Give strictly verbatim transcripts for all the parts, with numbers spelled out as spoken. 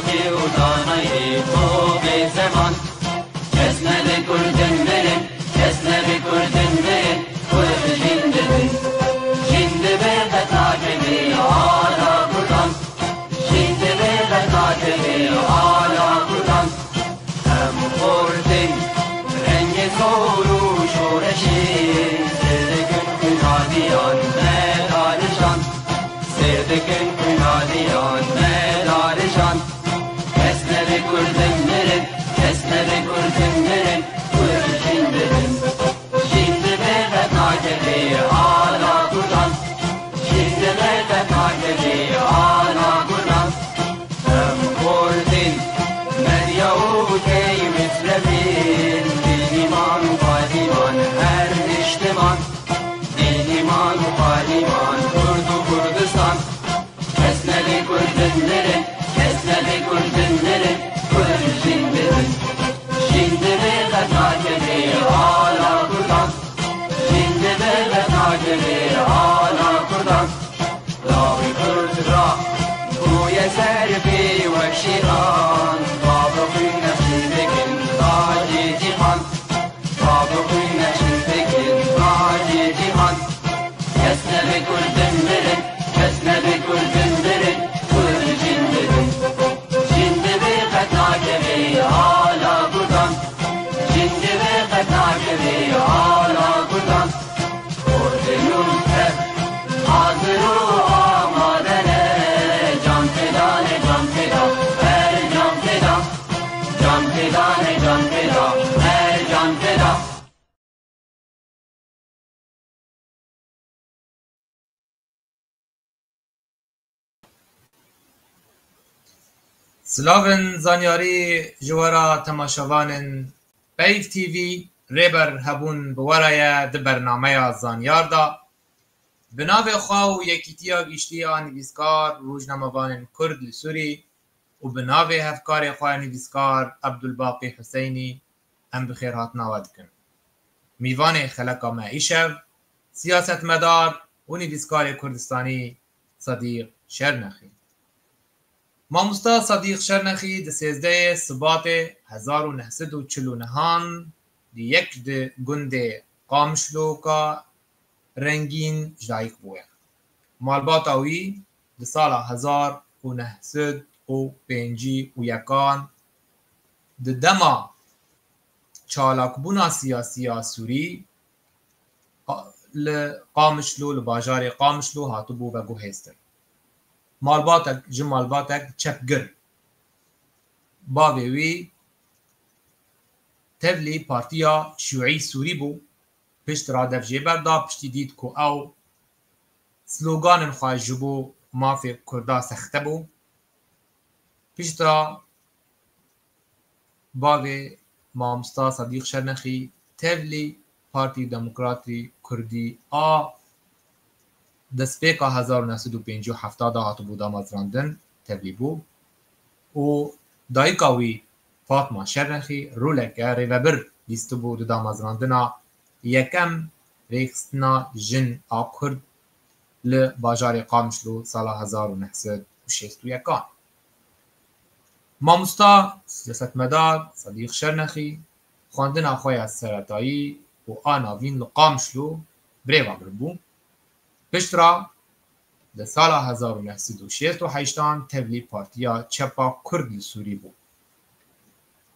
Kê û danayê xwe bê zeman. Kes nebe kurdin mirin, kes nebe kurdin mirin, kurd jîn dibin. Jîn dibe qet nakeve ala kurdan. Jîn dibe qet nakeve ala kurdan. Em xortin rengê zor û şoreşê, sêr dikin xwînaliyan me darijan. Sêr dikin xwînaliyan me darijan. Kes nebe kurdin mirin, kes nebe kurdin mirin, kurd jîn dibin. Jîn dibe qet nakeve ala kurdan. Jîn dibe qet nakeve ala kurdan. Em xortin medya û tey mislevin, dîniman û qadîman her niştiman. Dîniman û qadîman, Kurd û Kurdistan. Kes nebe kurdin mirin, kes nebe kurdin mirin, kurd jîn dibin. Jîn dibe qet nakeve ala kurdan. Jîn dibe qet nakeve ala kurdan. Lawê kurd ra bûye ser pê wek şêran. Bavê xwîn nexşîn dikin tacê cîhan. Bavê xwîn nexşîn dikin tacê cîhan. Kes nebe kurdin mirin, kes nebe kurdin mirin, kurd jîn dibin. Jîn dibe qet nakeve ala kurdan. Jîn dibe qet nakeve ala kurdan. Kurdin û Kurd hazir û amade ne. Can feda ne, can feda, her can feda. Can feda ne, can feda, her can feda. Silavên zanyarî ji we re temaşevanên Peyv T V, rêber hebûn bi we re ye di bernameya Zanyar de. Bi navê xwe û Yekîtiya Giştî ya Nivîskar û Rojnamevanên Kurd li Sûrî û bi navê hevkarê xwe nivîskar Ebdulbaqî Huseynî em bi xêrhatina we dikin. Mîvanê xeleka me îşev, siyasetmedar û nivîskarê Kurdistanî Sedîq Şernexî. Mamosta Sedîq Şernexî di sêzdehê Sibatê hezar û neh sed û çil û nehan di yek di gundê Qamişloka Rengîn ji dayik bûye. Malbata wî di sala hezar û neh sed û pêncî û yekan di dema çalakbûna siyasî ya Sûrî li Qamişlo, li bajarê Qamişlo hatibû veguhêstin. Malbatek, ji malbatek çepgir. Bavê wî tevlî partiya şûî Sûrî bû. Pişt re dev jê berda, piştî dît ku ew sloganên xwe ji bo mafê Kurda sexte bû. Pişt re bavê Mamosta Sedîq Şernexî tevlî Partî Demokratî Kurdî a destpêka hezar û neh sed û pêncî û heft de hatibû damezrandin, tevlî bû û dayika wî Fatma Şernexî roleke rêvebir lîstibû di damezrandina yekem rêxistina jin a Kurd li bajarê Qamişlo sala hezar û neh sed û şêst û yekan. Mamosta siyasetmedar Sedîq Şernexî xwendina xwe ya seretayî û a navîn li Qamişlo birêvebir bû. Pişt re di sala hezar û neh sed û şêst û heştan tevlî Partiya Çepa Kurd li Sûrî bû.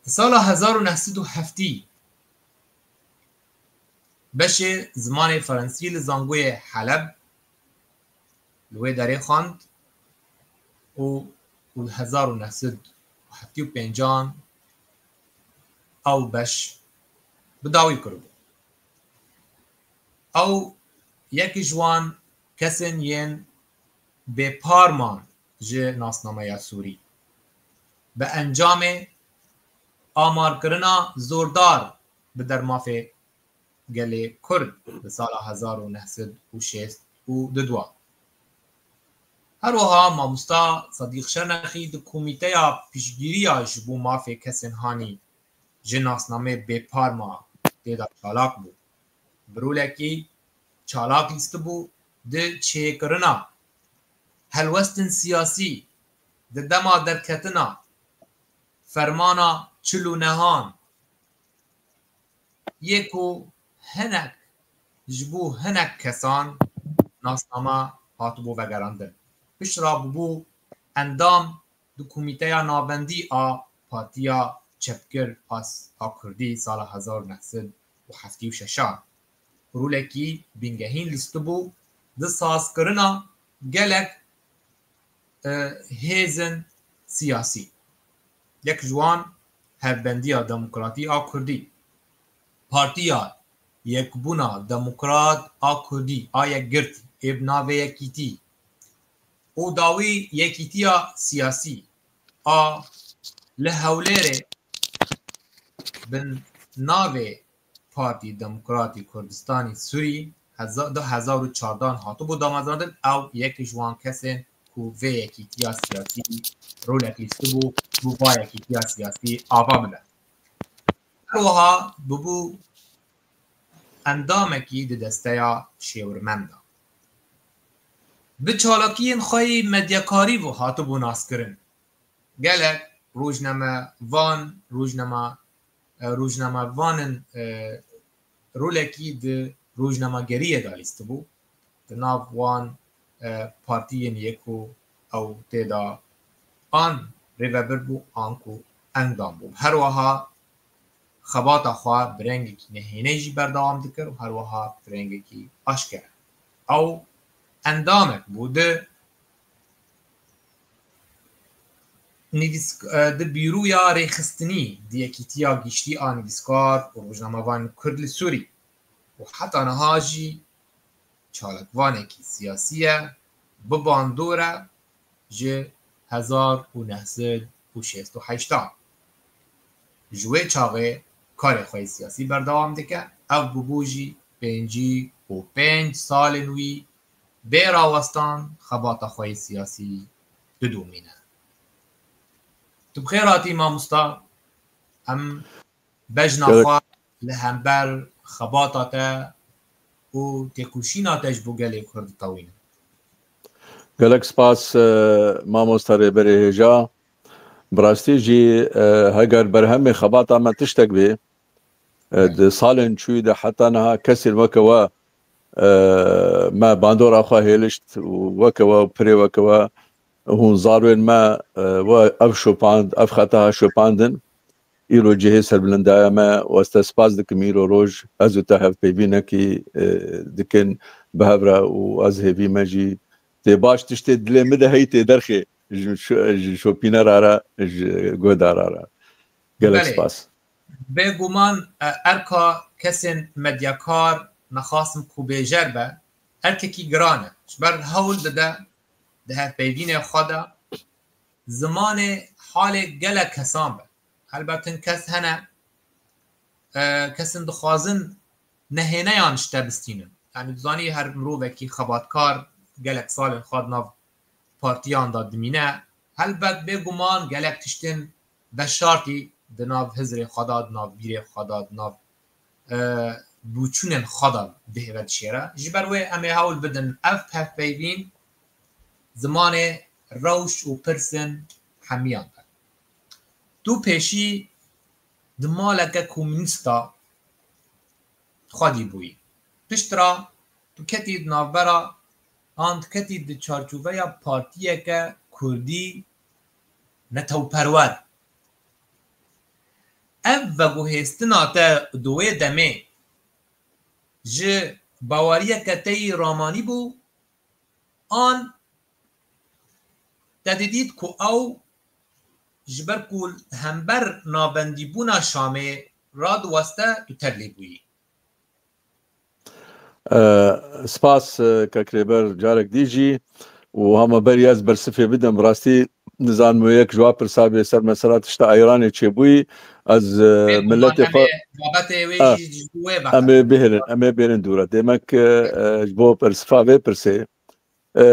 Di sala hezar û neh sed û heftî beşê zimanê Frensî li zangoyê Heleb li wê derê xwend û û hezar û neh sed û heftê û pêncan ew beş bi dawî kiribû. Ew yekî ji wan kesên yên bêpar man ji nasnameya Sûrî. Bi encamê amarkirina zordar bi dermafê gelê Kurd di sala hezar û neh sed û şêst û du. Her wiha mamosta Sedîq Şernexî di Komîteya Piştgiriya ji bo Mafê Kesên Hanî ji nasnameyê bêpar ma tê de çalak bû. Bi rolekî çalak lîstibû di çêkirina helwestên siyasî di dema derketina fermana çil û nehan yê ku hinek ji bo hinek kesan nasname hatibû vegerandin. Pişt re bûbû endam di Komîteya Navendî a Partiya Çepgir a s-, a Kurdî sala hezar û neh sed û heftê û şeşan. Rolekî bingehîn listibû di sazkirina gelek, e, hêzên siyasî. Yek ji wan Hevbendiya Demokratî a Kurdî, Partiya Yekbûna Demokrat a Kurdî a Yekgirtî ê bi navê Yekîtî û dawî Yekîtiya Siyasî a li Hewlêrê bin navê Partî Demokratî Kurdistanî Sûrî heza-, du hezar û çardan hatibû damezrandin, ew yek ji wan kesên ku vê yekîtiya siyasî rolek lîstibû, bû va yekîtiya siyasî ava bide. Her wiha bûbû endamekî di desteya şêwirmenda. Bi çalakiyên xwe yî medyakarî ve hatibû naskirin. Gelek rojnamevan, rojnama-, e, rojnamevanên, e, rolekî di rojnamegeriyê de lîstibû. Di nav wan, e, partiyên yê ku ew tê de an rêvebir bû, an ku endam bû. Her wiha xebata xwe bi rengekî nehênê jî berdewam dikir û her wiha bi rengekî aşkere. Ew endamek bû di nivîsk-, e, di bîroya rêxistinî di Yekîtiya Giştî a Nivîskar û Rojnamevanên Kurd li Sûrî û heta niha jî çalakvanekî siyasî ye, bi bandor e ji hezar û neh sed û şêst û heştan. Ji wê çaxê karê xwe yê siyasî berdewam dike. Ev bûbû jî pêncî û pênc salên wî bê rawestan xebata xwe yê siyasî didomîne. Tu bi xêr hatî mamosta. Em bejna Gerek- xwe li hember xebata te û têkoşîna te ji bo gelê Kurd ditewînin. Gelek spas, e, mamosta rêberê hêja. Bi rastî jî, e, heger berhemê xebata me tiştek bê, e, Evet. di salên çûyî de heta niha kesên weke we, e, me bandora xwe hêlişt û weke we û pirê weke we hûn zarwên me, e, we ev şopand, ev xeta şopandin. Îro cihê serbilindaya me, ez te spas dikim, îro roj ez û te hevpeyvînekî, e, dikin bi hev re û ez hêvî me jî tê baş tiştê dilê min de hey tê derxê ji şo-, ji şopînera re, ji guhdara re. Gelek Belê. spas. Bêguman, e, erka kesên medyakar nexasim ku bêjer be, erkekî giran e. Ji ber hewl dide di hevpeyvînê xwe de zimanê halê gelek kesan be. Helbet hin kes hene, e, kesin dixwazin nehêneyan ji te bistînin. Yanî, tu zanî, her mirovekî xebatkar gelek salên xwe di nav partiyan de dimîne. Helbet, bêguman gelek tiştên veşartî di nav hizrê xwe de, di nav bîrê xwe de, di nav, e, bûçûnên xwe de bihêve dişêre. Ji ber wê em ê hewl bidin ev hevpeyvîn zimanê rewş û pirsên hemiyan be. Tu pêşî di maleke komûnîsta xwedî bûyî. Piştre tu ketî di navbera an diketî di çarçoveya partiyeke kurdî netewperwer. Ev veguhêstina te di wê demê ji baweriyeke te yî ramanî bû, an te didît ku ew ji ber ku hember navendîbûna Şamê radiweste tu tevlî bûyî? E, spas, e, kek Rêber, carek dî jî û hema berî ez bersifê bidim, rastî nizanim wê yek ji wa pirsa bê ser mesela tişta Îranê çêbûyî, ez, e, Bêguman miletê em xwe ê babetê wê Ah, jî ji wê em veqet. ê bihêlin, em ê bêrin dûre. Demek, e, e, ji bo persifa vê pirsê, e,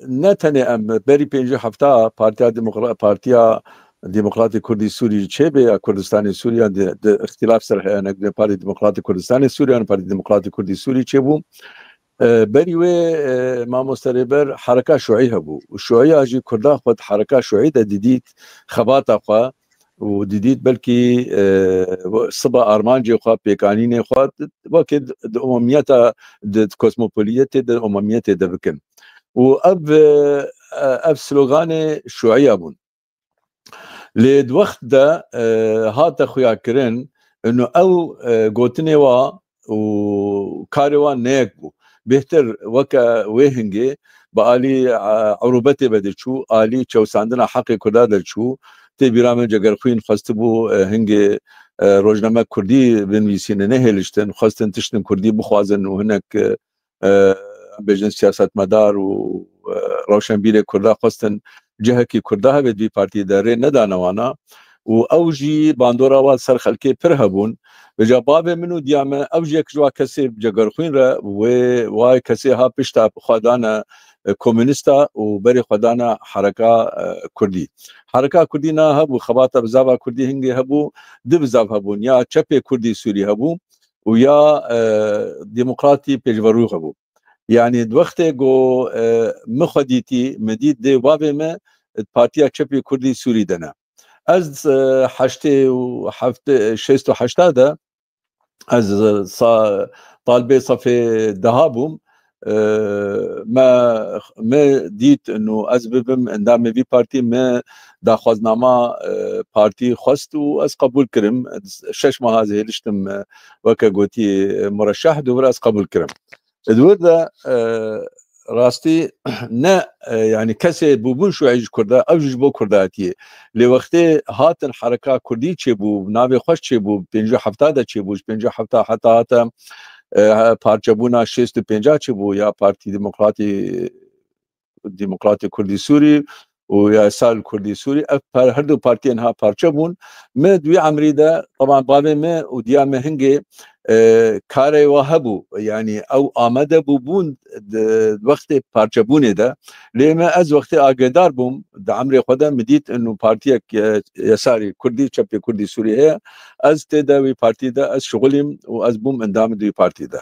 ne tenê em berî pêncî hefta Partiya Demokra-, Partiya Demokratîk Kurdî Sûrî çêbê ya Kurdistanê Sûrî ya di, di îxtîlaf ser heye, ne Partî Demokratîk Kurdistanê Sûrî yan Partî Demokratîk Kurdî Sûrî çêbû. E, berî wê, e, mamoste Rêber hereka şuî hebû. Û şuîya jî Kurda xwe di hereka şuî de didît, xebata xwe, û didît belkî, e, siba armancê xwe, pêkanînê xwe wekî di umumiyeta, di kosmopoliyetê, di umumiyetê de bikin. Û ev, e, ev sloganê şûiya bûn. Lê di wext de, e, hate xuyakirin, û ew, e, gotinê wa û karê wan neyek bû. Bêhtir weke wê hingê bi alî, e, erûbetê ve diçû, alî çewsandina heqê Kurda de diçû. Tê bîra min Cegerxwîn xwestibû, e, hingê, e, rojname Kurdî binivîsînin, nehêliştin, xwestin tiştin Kurdî bixwazin û hinek, e, e, em bêjin siyasetmedar û, e, rewşenbîrê Kurda xwestin cihekî Kurda hebe di vî partiyê de, rê nedane wana. Û ew jî bandora wan ser xelkê pir hebûn. Vêca bavê min û diya me, ew jî yek ji wa kesê Cegerxwîn re, wê, wayê kesê ha pişta xwe dane, e, komûnîsta û berê xwe dane hereka, e, Kurdî. Hereka Kurdî na hebû, xebata bizava Kurdî hingê hebû, du bizav hebûn. Ya çepê Kurdî Sûrî hebû û ya, e, demokratî pêşverû hebû. Yanî di wextê ku, e, min xwe dîtî, min dît dê bavê me di Partiya Çepê Kurdî Sûrî de ne. Ez, e, heştê û heft, e, şêst û heşta de, ez, e, sa-, talibê sefê deha bûm. E, me, me dît û ez bibim endamê vî partî, me daxwaznama, e, partî xwest û ez qebûl kirim. Şeş meha ez hêliştim, e, weke gotî, e, mureşeh, dûvira ez qebûl kirim. Di wir de, e, rastî ne, e, yanî kesê bûbûn şûî ji Kurda, ew jî ji bo Kurdatiyê. Lê wextê hatin hereka Kurdî çêbû, navê xweş çêbû, pêncî û hefta de çêbû, ji pêncî û hefta heta hate, e, parçebûna şêst û pênca çêbû, ya Partî Demokratî, Demokratê Kurdî Sûrî û Yasal Kurdî Sûrî, ev par-, her du partiyên ha parçe bûn. Me di wî emrî de, teban bavê me û diya me hingê, e, karê wa hebû, yanî ew amade bûbûn di wextê parçebûnê de. Lê me, ez wextê agêdar bûm, di emrê xwe de min dît inu partiyek, e, Yasarî Kurdî, Çepê Kurdî Sûrî heye. Ez tê de wî partî de ez şixulîm û ez bûm endamê di wî partî de.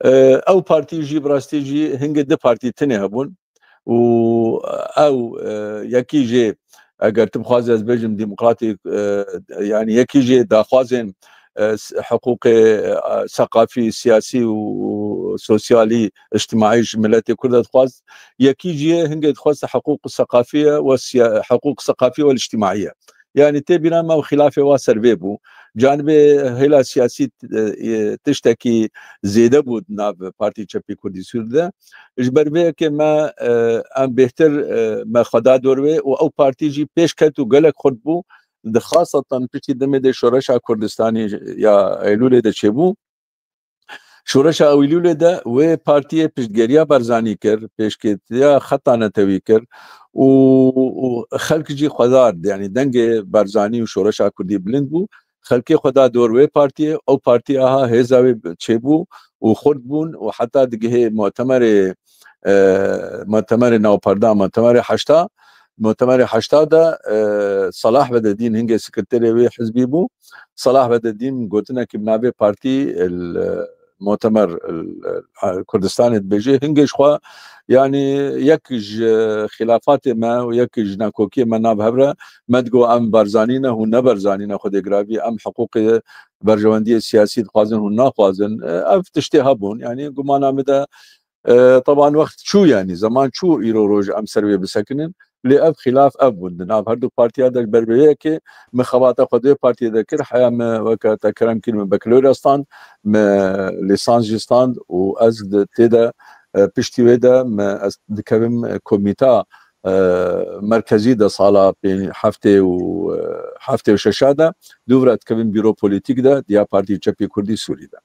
E, ew partî jî, bi rastî jî hingê du partî tinê hebûn û ew, e, yekî jê, eger tu bixwazî ez bêjim, demokratîk, e, yanî yekî jê daxwazên, e, s-, hiqûqê, e, seqafî, siyasî û sosyalî, îctimaî ji miletê Kurd de dixwaz. Yekî jê hingê dixwest hiqûq seqafî ye we siya-, hiqûq seqafî wel îctimaî ye. Yanî tê bîra me û xîlafê wa ser vê bû. Canibê hêla siyasî, e, e, tiştekî zêde bû di nav Partî Çepî Kurdî Sûrî de. Ji ber vê yekê me, e, em bêhtir, e, me xwe da dor wê û ew partî jî pêş ket û gelek xurt bû. Di xaseten piştî demê de Şoreşa Kurdistanî ya Eylûlê de çêbû. Şoreşa Eylûlê de wê partiyê piştgeriya Barzanî kir, pêşkêtiya xeta netewî kir û, û xelk jî xwedar, yanî dengê Barzanî û Şoreşa Kurdî bilind bû. Xelkê xwe da dor wê partiyê, ew partî aha hêza wê çêbû û xurt bûn û heta digihê mutemerê, e, mutemerê navperda, mutemerê heşta, mutemerê heşta de, e, Selah Bededîn hingê sekreterê wê hizbî bû. Selah Bededîn gotinekî bi navê partî, el, e, mutemer, el, e, Kurdistanê dibêje. Hingê ji xwe, yanî yek ji xîlafatê me û yek ji nakokiyê me nav hev re, me digo em Barzanî ne, hûn ne Barzanî ne, Xwedê giravî, em hiqûqê berjewendiyê siyasî dixwazin, hûn naxwazin. E, ev tiştê hebûn. Yanî gumana min de, e, teban wext çû, yanî zeman çû, îro roj em ser wê bisekinin. Lê ev xîlaf ev bûn. Di nav her du partiya de ji ber vê yekê min xebata xwe di wê partiyê de kir. Heya min weke te kerem kir, min bekalorya stand, min lîsans jî stand û ez di tê de, e, piştî wê de min ez dikevim, e, komîta, e, merkezî de sala pê-, heftê û, e, heftê û şeşa de, dûvira dikevim bîro polîtîk de, diya Partî Çepî Kurdî Sûrî de.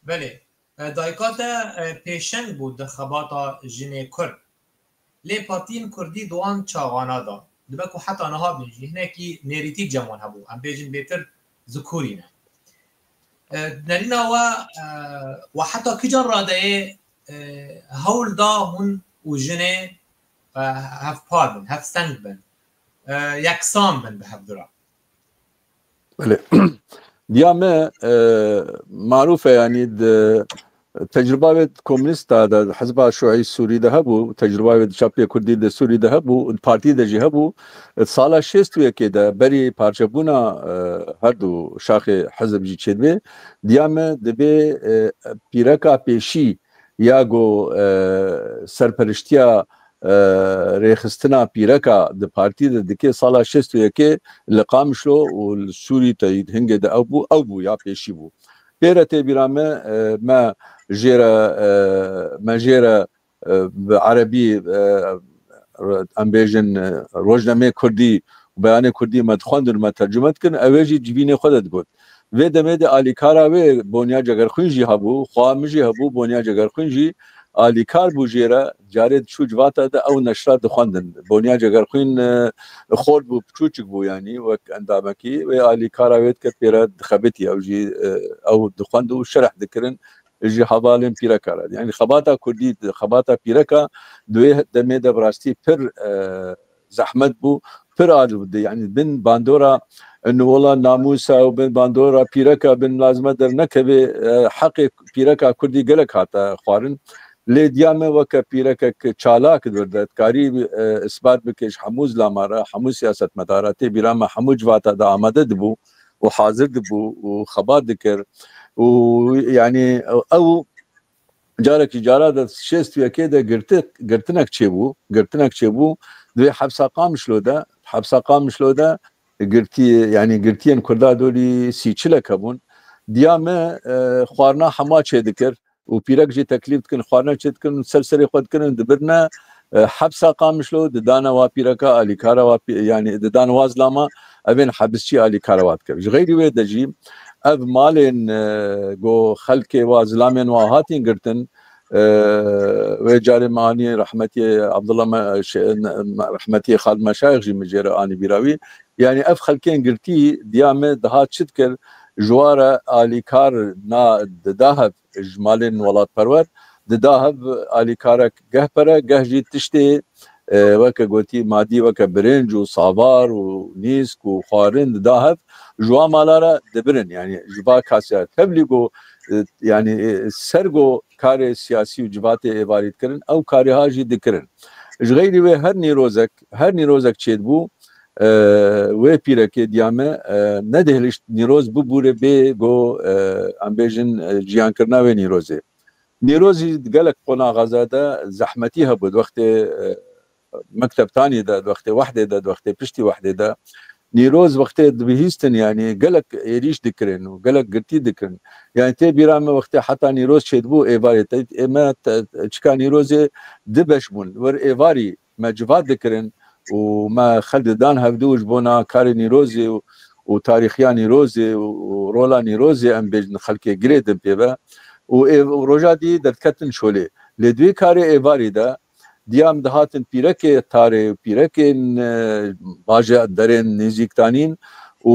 Belê, e, dayika te, e, pêşeng bû di xebata jinê Kurd. Lê partiyên Kurdî di wan çaxana de, dibe ku heta niha bin jî hinekî nêrîtî cem wan hebû. Em bêjin bêtir zikûrî ne. E, nerîna we, e, we heta kîjan radeyê, e, hewl da hûn û jinê, e, hevpar bin, hevseng bin, e, yeksan bin bi hevdira? Belê. Diya me, e, marûf e, yanî di, Tecrüba wê komünîsta de, Hizba Şuî Sûrî de hebû, tecrüba wê di çapê Kurdî de Sûrî de hebû, di partî de jî hebû. Sala şêst û yekê de berî parçebûna, e, her du şaxê hizb jî çêdibê, diya me dibê, e, pîreka pêşî ya go, e, serperiştiya, e, rêxistina pîreka di partî de dike sala şêst û yekê li Qamişlo û li Sûrî teyîd hingê de ew bû, ew bû ya pêşî bû. Pê re tê bîra me, e, me jê re, e, me jê re, e, bi erebî, e, em bêjin, e, rojnameyê kurdî û beyanê kurdî me dixwendin û me tercûme dikin, ew ê jî civînê xwe de digot. Vê demê de alîkara wê Bonya Cegerxwîn jî hebû, xwa min jî hebû, Bonya Cegerxwîn jî alîkar bû jê re, carê diçû civata de ew neşra dixwendin. Bonya Cegerxwîn, e, xort bû, piçûçik bû, yanî wek endamekî wê alîkara wê dikir pê re dixebitî, ew jî, e, ew dixwend û şerh dikirin, ji hevalên pîreka re. Yanî xebata kurdî, xebata pîreka di wê demê de bi rastî pir, e, zehmet bû, pir aciz bû. Yanî bin bandora, e, nivola namûsa û bin bandora pîreka bin lazime dernekeve, e, heqê pîreka kurdî gelek hate xwarin. Lê diya me weke pîrekek çalak di vir de, dikarî, e, isbat bike ji hemû zilama re, hemû siyasetmedara, tê bîra me hemû civata de amade dibû û hazir dibû û xebat dikir. Û yanî ew carekî cara de şêst û yekê de girti-, girtinek çêbû, girtinek çêbû. Di vê hepsa Qamişlo de, hepsa Qamişlo de girtî, yanî girtiyên Kurda dorî sî çilek hebûn. Diya me, e, xwarina hema çêdikir û pîrek jî teklîf dikin, xwarina çêdikirin, ser serê xwe dikirin, dibirine, e, hepsa Qamişlo, didane wa pîreka, alîkara wa pî-, yanî didane wa zilama, evên hibisçî alîkara wa dikir. Ji xeyrî wê de jî ev malên, e, go xelkê wa, zilamên wa hatin girtin, e, wê carê me anî rehmetiyê Abdullah me-, şe-, me-, rehmetiyê Xalid Meşayix jî min jê re anî bîra wî. Yanî ev xelkên girtî diya me dihat çi dikir, ji wa re alîkar na-, dida hev ji malên welatperwer, dida hev alîkarek geh pere, geh jî tiştê, e, weke gotî madî, weke birinc û savar û nîsk û xwarin dida hev, ji wan mala re dibirin. Yanî ji va kasiya tevlî go, e, yanî, e, ser go karê siyasî û civatê êvarî dikirin, ew karê ha jî dikirin. Ji xeyrî wê her nîrozek, her nîrozek çêdibû, e, wê pîrekê diya me, e, nedihilişt nîroz bibûre bê go, e, em bêjin, e, jiyankirina wê nîrozê. Nîroz jî di gelek qonaxa de zehmetî hebû. Di wextê, e, mektebtanî de, di wextê wehdê de, di wextê piştî wehdê de, nîroz wextê dibihîstin, yanî gelek êrîş dikirin û gelek girtî dikirin. Yanî tê bîra me wextê heta nîroz çêdibû êvarê te, ê me te, çika nîrozê du beş bûn. Wir êvarî me civat dikirin û me xelk didan hevdû ji bona karê nîrozê û, û tarîxiya nîrozê û, û rola nîrozê em bêjin xelkê girêdin pê ve. Û ê, û roja dî derdiketin çolê. Lê di wê karê êvarî de diya em dihatin pîrekê tarê, pîrekên, e, baje derên nêzîktanîn û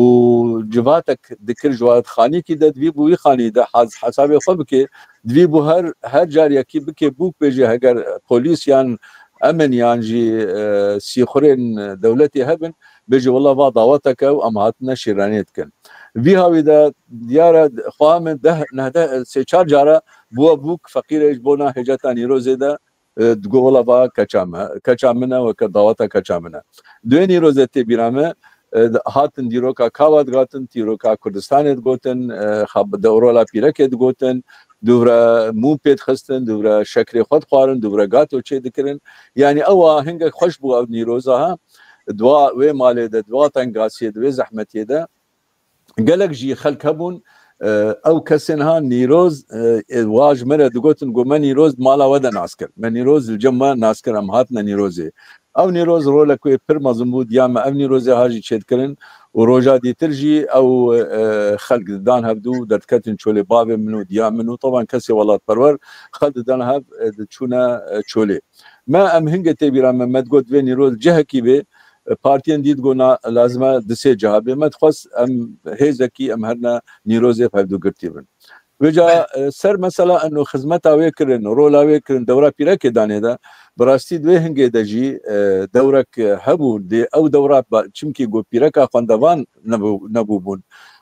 civatek dikir ji wa xanîkî de divî bû wî xanî de hez-, hesabê xwe bike. Divî bû her, her car yekî bike bûk bêje, heger polîs yan emin yan jî, e, sîxurên dewletê hebin, bêje wela va daweteke û em hatine şîranê dikin. Vî hawî de diyar e, xweha min deh, nehdeh, sê çar cara bûye bûk feqîrê ji bona hêceta nîrozê de, e, digo wela va keça me, keça min e, weke daweta keça min e. Duê nîrozê tê bîra me, e, hatin dîroka Kava digatin, dîroka Kurdistanê digotin, e, xab-, de rola pîrekê digotin, dûvre mû pê dixistin, dûvre şekrê xwe dixwarin, dûvre gato çê dikirin. Yanî ew a hingek xweş bû ew nîroza ha. Dua wê malê de, dua tengasiyê de, wê zehmetiyê de gelek jî xelk hebûn, e, ew kesên ha nîroz, e, e, wa ji me re digotin, got, me nîroz mala we de nas kir. Me nîroz li cem we nas kir, em hatine nîrozê. Ew nîroz rolek wê pir mezin bû, diya me ev nîrozê ha jî çêdikirin û roja dîtir jî ew, e, xelk didan hevdû, derdiketin çolê bavê min û diya min û teban kesê welatperwer xelk didan hev, e, diçûne, e, çolê. Me em hingê tê bîra me, me digot vê nîroz cihekî bê, e, partiyên dî digot na lazim e di sê ciha bê. Me dixwest em hêzekî em herine nîrozê hevdû girtî bin. Vêca, e, ser mesela eno xizmeta wê kirin, rola wê kirin, dewra pîrekê danê de, bi rastî di wê hingê de jî, e, dewrek, e, hebû, dê ew dewra ba-, çimkî got pîreka xwendevan nebû-, nebûbûn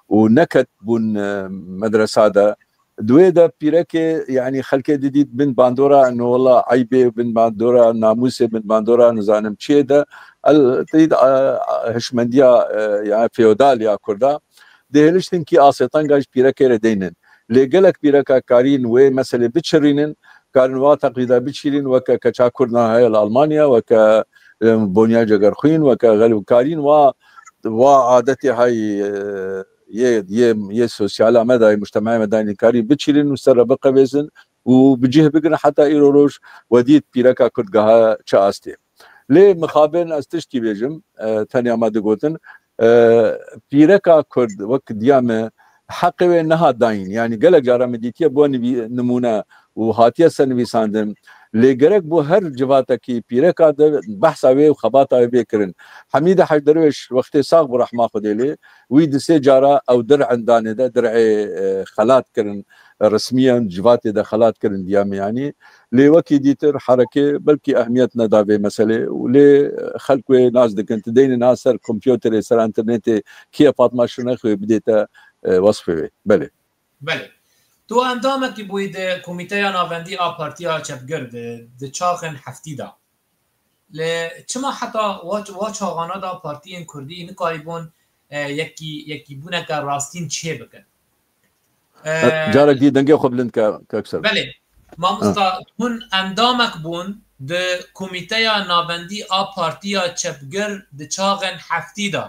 û neketbûn, e, medresa de, Di wê de pîrekê, yanî xelkê didît bin bandora, no wela eybê, bin bandora namûsê, bin bandora nizanim çiyê de, el, teyîd, a, a, hişmendiya, e, ya feodal ya Kurda, dihêliştin kî asê tenga ji pîrekê re deynin. Lê gelek pîreka karîn wê meselê biçirînin, karin wa teqlîda biçîrin, weke keça Kurd na heye li Almanya, weke, e, Bonya Cegerxwîn, weke xelû karîn wa, wa adetê hay, e, yê, yê, yê sosyala me de, yê mujtemaya me de nîkarî biçîrin û ser re biqevêzin û bi cih bigirin heta îro roj we dît pîreka Kurd geha çi astê. Lê mixabin ez tiştî bêjim, e, tenya me digotin, e, pîreka Kurd wek diya me heqê wê nehat dayîn. Yanî gelek cara me dîtiye bo nivî-, nimûne û hatiye ser nivîsandin. Lê gerek bo her civatekî pîreka de behsa wê û xebata wê bê kirin. Hemîde Hej Derwêş wextê sax bû rehma Xwedê lê, wî di sê cara ew dir'in danê de, dir'ê, e, xelat kirin, resmiyan civatê de xelat kirin diya me yanî. Lê wekî dîtir hereke belkî ehmiyet neda vê meselê û lê xelk wê nas dikin. Tu deyne niha ser kompûterê, ser înternetê kî ye Fatma Şirnex wê bidê te, e, wesfê wê. Belê. Belê. Tu endamekî bûyî di Komîteya Navendî a Partiya Çepgir di, di çaxên heftî de. Lê çima heta wa, wa çaxana de partiyên kurdî nikarîbûn, e, yekî, yekîbûneke rastîn çêbikin? E, E, carek dî dengê xwe bilind ke, kek Ser. Belê. Mamosta, hûn endamek bûn di Komîteya Navendî a Partiya Çepgir di çaxên heftî de.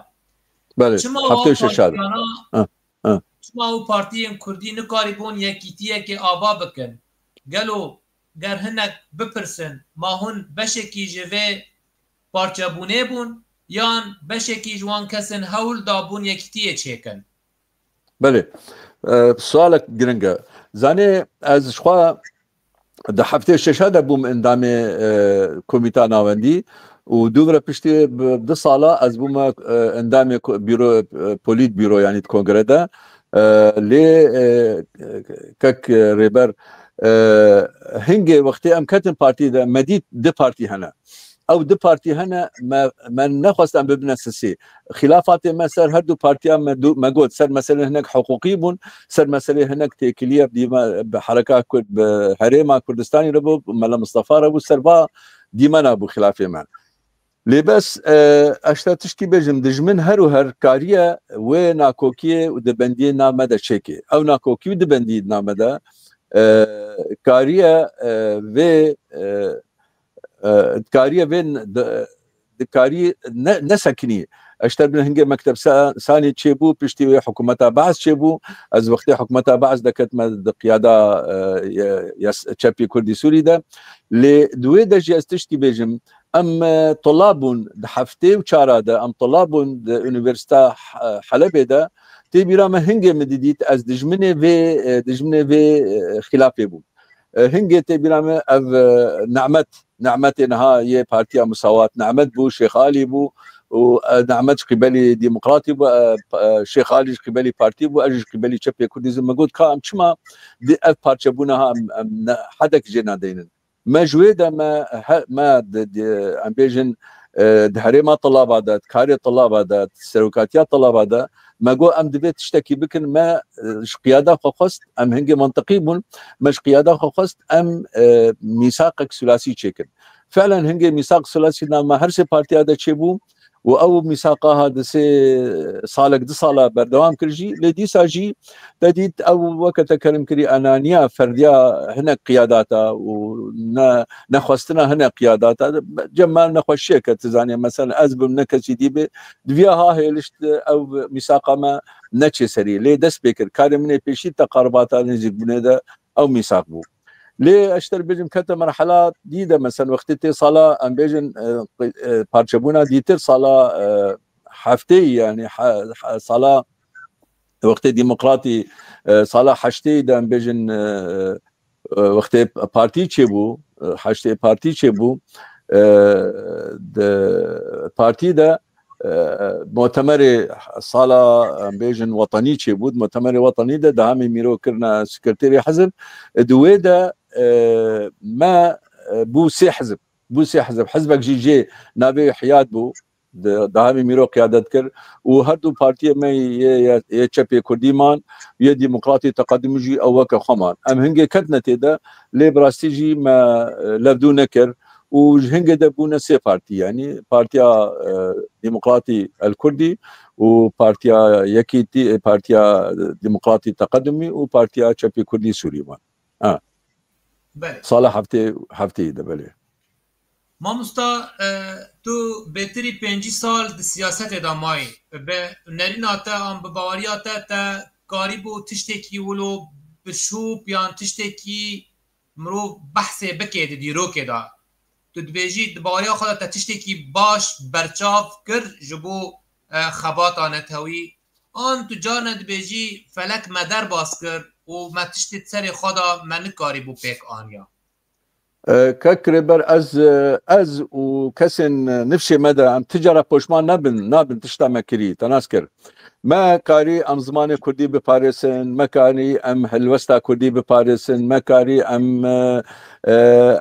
Belê, Çima heftê û şeş de. Partiyana, Ha, ha. Çima ew partiyên kurdî nikarîbûn yekîtiyekê ava bikin? Gelo ger hinek bipirsin, ma hûn beşekî ji vê parçebûnê bûn, yan beşekî ji wan kesên hewl dabûn yekîtiyê çêkin? Belê. E, sualek giring e. Zanê, ez ji xwe di heftê şeşa de bûm endamê, e, Komîta Navendî û dûvre piştî bi du sala ez bûme, e, endamê ko-, bîro, e, polît bîro, yanî di kongre de. E, lê, e, kek, e, Rêber, e, hingê wextê em ketin partî de, me dît di partî hene. Ew du partî hene, me, me nexwest em bibine sisî. Xilafatê me ser her du partiya me du, me got, ser meselên hinek hiqûqî bûn, ser meselê hinek têkiliye dîme bi hereka Kurd, bi herêma Kurdistanî re bû, Mela Mistefa re bû, ser va dîmena bû xilafê me. Lê bes, e, ez te tiştî bêjim, dijmin her û her kariye wê nakokiyê û dibendiyê nav me de çêkê. Ew nakokî û dibendî nav me de, e, kariye, e, vê, e, e, dikariye vê n-, di-, dikarî ne, nesekinî. Eşter bin hingê mekteb sa-, sanî çêbû, piştî wê hikûmeta Baas çêbû. Ez wextê hikûmeta Baas deketime di qiyada, e, ye-, yes-, çepî Kurdî Sûrî de. Lê di wê de jî ez tiştî bêjim, em, e, tulab bûn di heftê û çara de, em tulab bûn di Unîversîta H-, Helebê de. Tê bîra me hingê min didît, ez dijminê vê, e, dijminê vê, e, xilafê bûm. E, hingê tê bîra me ev, e, Nehmet, Nehmetê niha yê Partiya Musawat, Nehmet bû, Şêx Alî bû û, e, Nehmet ji qîbelî Demokratî bû, e, p-, e, Şêx Alî ji qîbelî partî bû, ez ji qîbelî çepê Kurdîzm. Me got, ka em çima di ev parçebûna ha em, em ne, hedek jê nadeynin? Me ji wê de me he-, me di, di, em bêjin, e, di herêma Tilava de, di karê Tilava de, di serokatiya Tilava de, me got, em divê tiştekî bikin, me, e, ji qiyada xwe xwest, em hingê mantiqî bûn, me ji qiyada xwe xwest, em, e, mîsaqek sulasî çêkin. Fi'len hingê mîsaq sulasî nav me her sê partiya de çêbû û ew mîsaqa ha di sê salek, du sala berdewam kir jî, lê dîsa jî te dît ew weke te kelim kirî enaniya ferdiya hinek qiyadata û ne, nexwestina hinek qiyadata, cem me nexweşiyeke, tu zanî, mesela ez bim ne kesî dî bê, di viya ha hêlişt ew mîsaqa me neçê serî. Lê dest pê kir. Karê min ê pêşî teqaribata nêzîkbûnê de ew mîsaq bû. Lê ez ji te re bêjim, kete merhela dî de, mesela wextê tê sala, em bêjin, e, e, parçebûna dîtir sala, e, hefteyî, yanî he-, he-, sala wextê demokratî, e, sala heşteyî de, em bêjin, e, e, wextê partî çêbû, e, heştê partî çêbû, e, di partî de, e, mutemerê sala, em bêjin, wetanî çêbû. Di mutemerê wetanî de dehamê mîro kirine sekreterê hizb. E, di wê de, e, me, e, bû sê hizb. Bû sê hizb. Hizbek jî jê navê Hiyad bû. di, di hemî mîro qiyadet kir û her du partiyê me yê, yê, yê çepê kurdî man, yê demokratî teqedimî jî ew weke xwe man. Em hingê ketine tê de, lê bi rastî jî me, e, levdû nekir û ji hingê de bûne sê partî, yanî Partiya, e, Demokratî El Kurdî û Partiya Yekîtî, Partiya Demokratî Teqedimî û Partiya Çepê Kurdî Sûrî man. Ha. Belê. Sala heftê, hefteyî de, belê. Mamosta, e, tu bêtirî pêncî sal di siyasetê de mayî. Bi nerîna te an bi baweriya te, te karîbû tiştekî wilo bi şûp yan tiştekî mirov behsê bike di dîrokê de? Tu dibêjî di baweriya xwe de te tiştekî baş berçav kir ji bo, e, xebata netewî? An tu carne dibêjî felek me derbas kir û me tiştê di serê xwe de me nikarîbû pêk aniya? E, kek Rêber, ez, e, ez û kesên nifşê me de em ti cara poşman nebin, nabin tişta me kirî, te nas kir. Me karî em zimanê kurdî biparêsin, me karî em helwesta kurdî biparêsin, me karî em, e, e,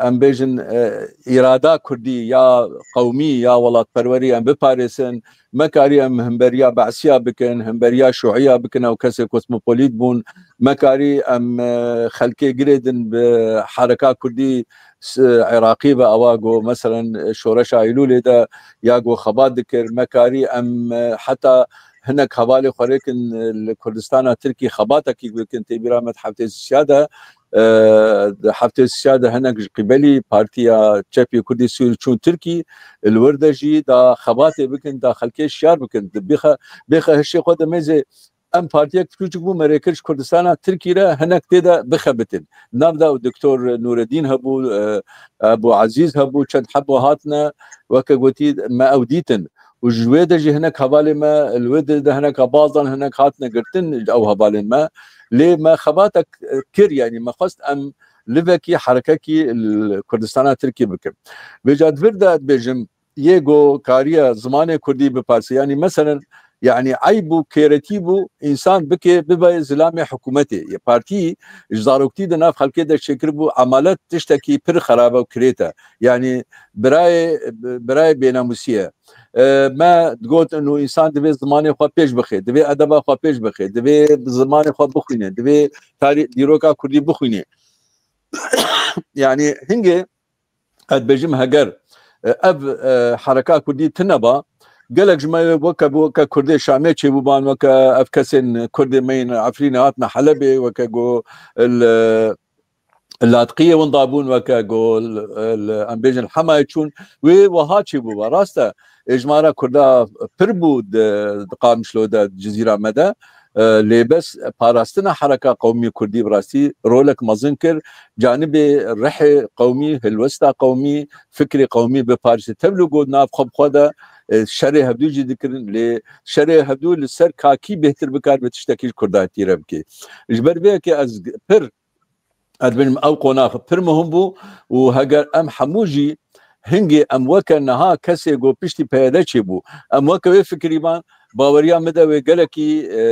em bêjin, e, îrada kurdî ya qewmî ya welatperwerî em biparêsin. Me karî em himberiya Be'siya bikin, himberiya Şuiya bikin, ew kesê kosmopolît bûn. Me karî em, e, xelkê girêdin bi hereka kurdî s-, Iraqî ve, ewa go, meselen, Şoreşa Eylûlê de ya go xebat dikir. Me karî em, e, heta hinek hevalê xwe rêkin, e, li Kurdistana Tirkî xebatekî bikin. Tê bîra me di heftê sisiya de, e, di heftê sisiya de hinek ji qîbelî Partiya Çepê Kurdî Sûrî çûn Tirkî, li wir de jî da xebatê bikin, da xelkê şiyar bikin. Di bêxe, bêxe hişê xwe de mêzê em partiyek piçûçik bû, me rê kir ji Kurdistana Tirkî re hinek tê de bixebitin. Nav de Doktor Nûreddîn hebû, e, Ebû Ezîz hebû, çend hebû hatine, weke gotî me ew dîtin. Û ji wê de jî hinek hevalê me, li wê de, de hinek hebazan hinek hatine girtin ew hevalên me. Lê me xebatek, e, kir, yanî me xwest em livekî, herekekî li Kurdistana Tirkî bikin. Vêca di vir de dibêjim, yê go kariye zimanê kurdî biparse. Yanî meselen, yanî eyb û kêretî bû, însan bike, bibe zilamê hikûmetê. Yê partî ji zaroktî de nav xelkê de çêkiribû, emalet tiştekî pir xerab e û kirêt e. Yanî birayê, birayê bênamûsî ye. E, me digot, û însan divê zimanê xwe pêş bixe, divê edeba xwe pêş bixe, divê zimanê xwe bixwîne, divê tarî-, dîroka kurdî bixwîne. Yanî hingê, ez dibêjim, heger, e, ev, e, hereka kurdî tine ba, gelek ji me weke, weke Kurdê Şamê çêbûban, weke ev kesên Kurdê me yên Efrînê hatine Helebê, weke go li Latqiyê winda bûn, weke go li, li, em bêjin, Hemayê çûn, wê wiha çêbûba. Rast e, êjmara Kurda pir bû di, di Qamişlo de, di Cizîra me de. E, lê bes parastina hereka qewmî kurdî bi rastî rolek mezin kir. Canibê rihê qewmî, hilwesta qewmî, fikrê qewmî biparêze. Tevlî got nav xwe bi xwe de, e, şerê hevdû jî dikirin, lê şerê hevdû li ser kakî bêhtir bikaribe tiştekî ji Kurdatî re bike. Ji ber vê yekê ez pir, ez dibêjim, ew qonax pir muhim bû û heger em hemû jî hingê em weke niha kesê ku piştî P Y D çêbû, em weke wê fikirî ban, baweriya min de wê gelekî, e,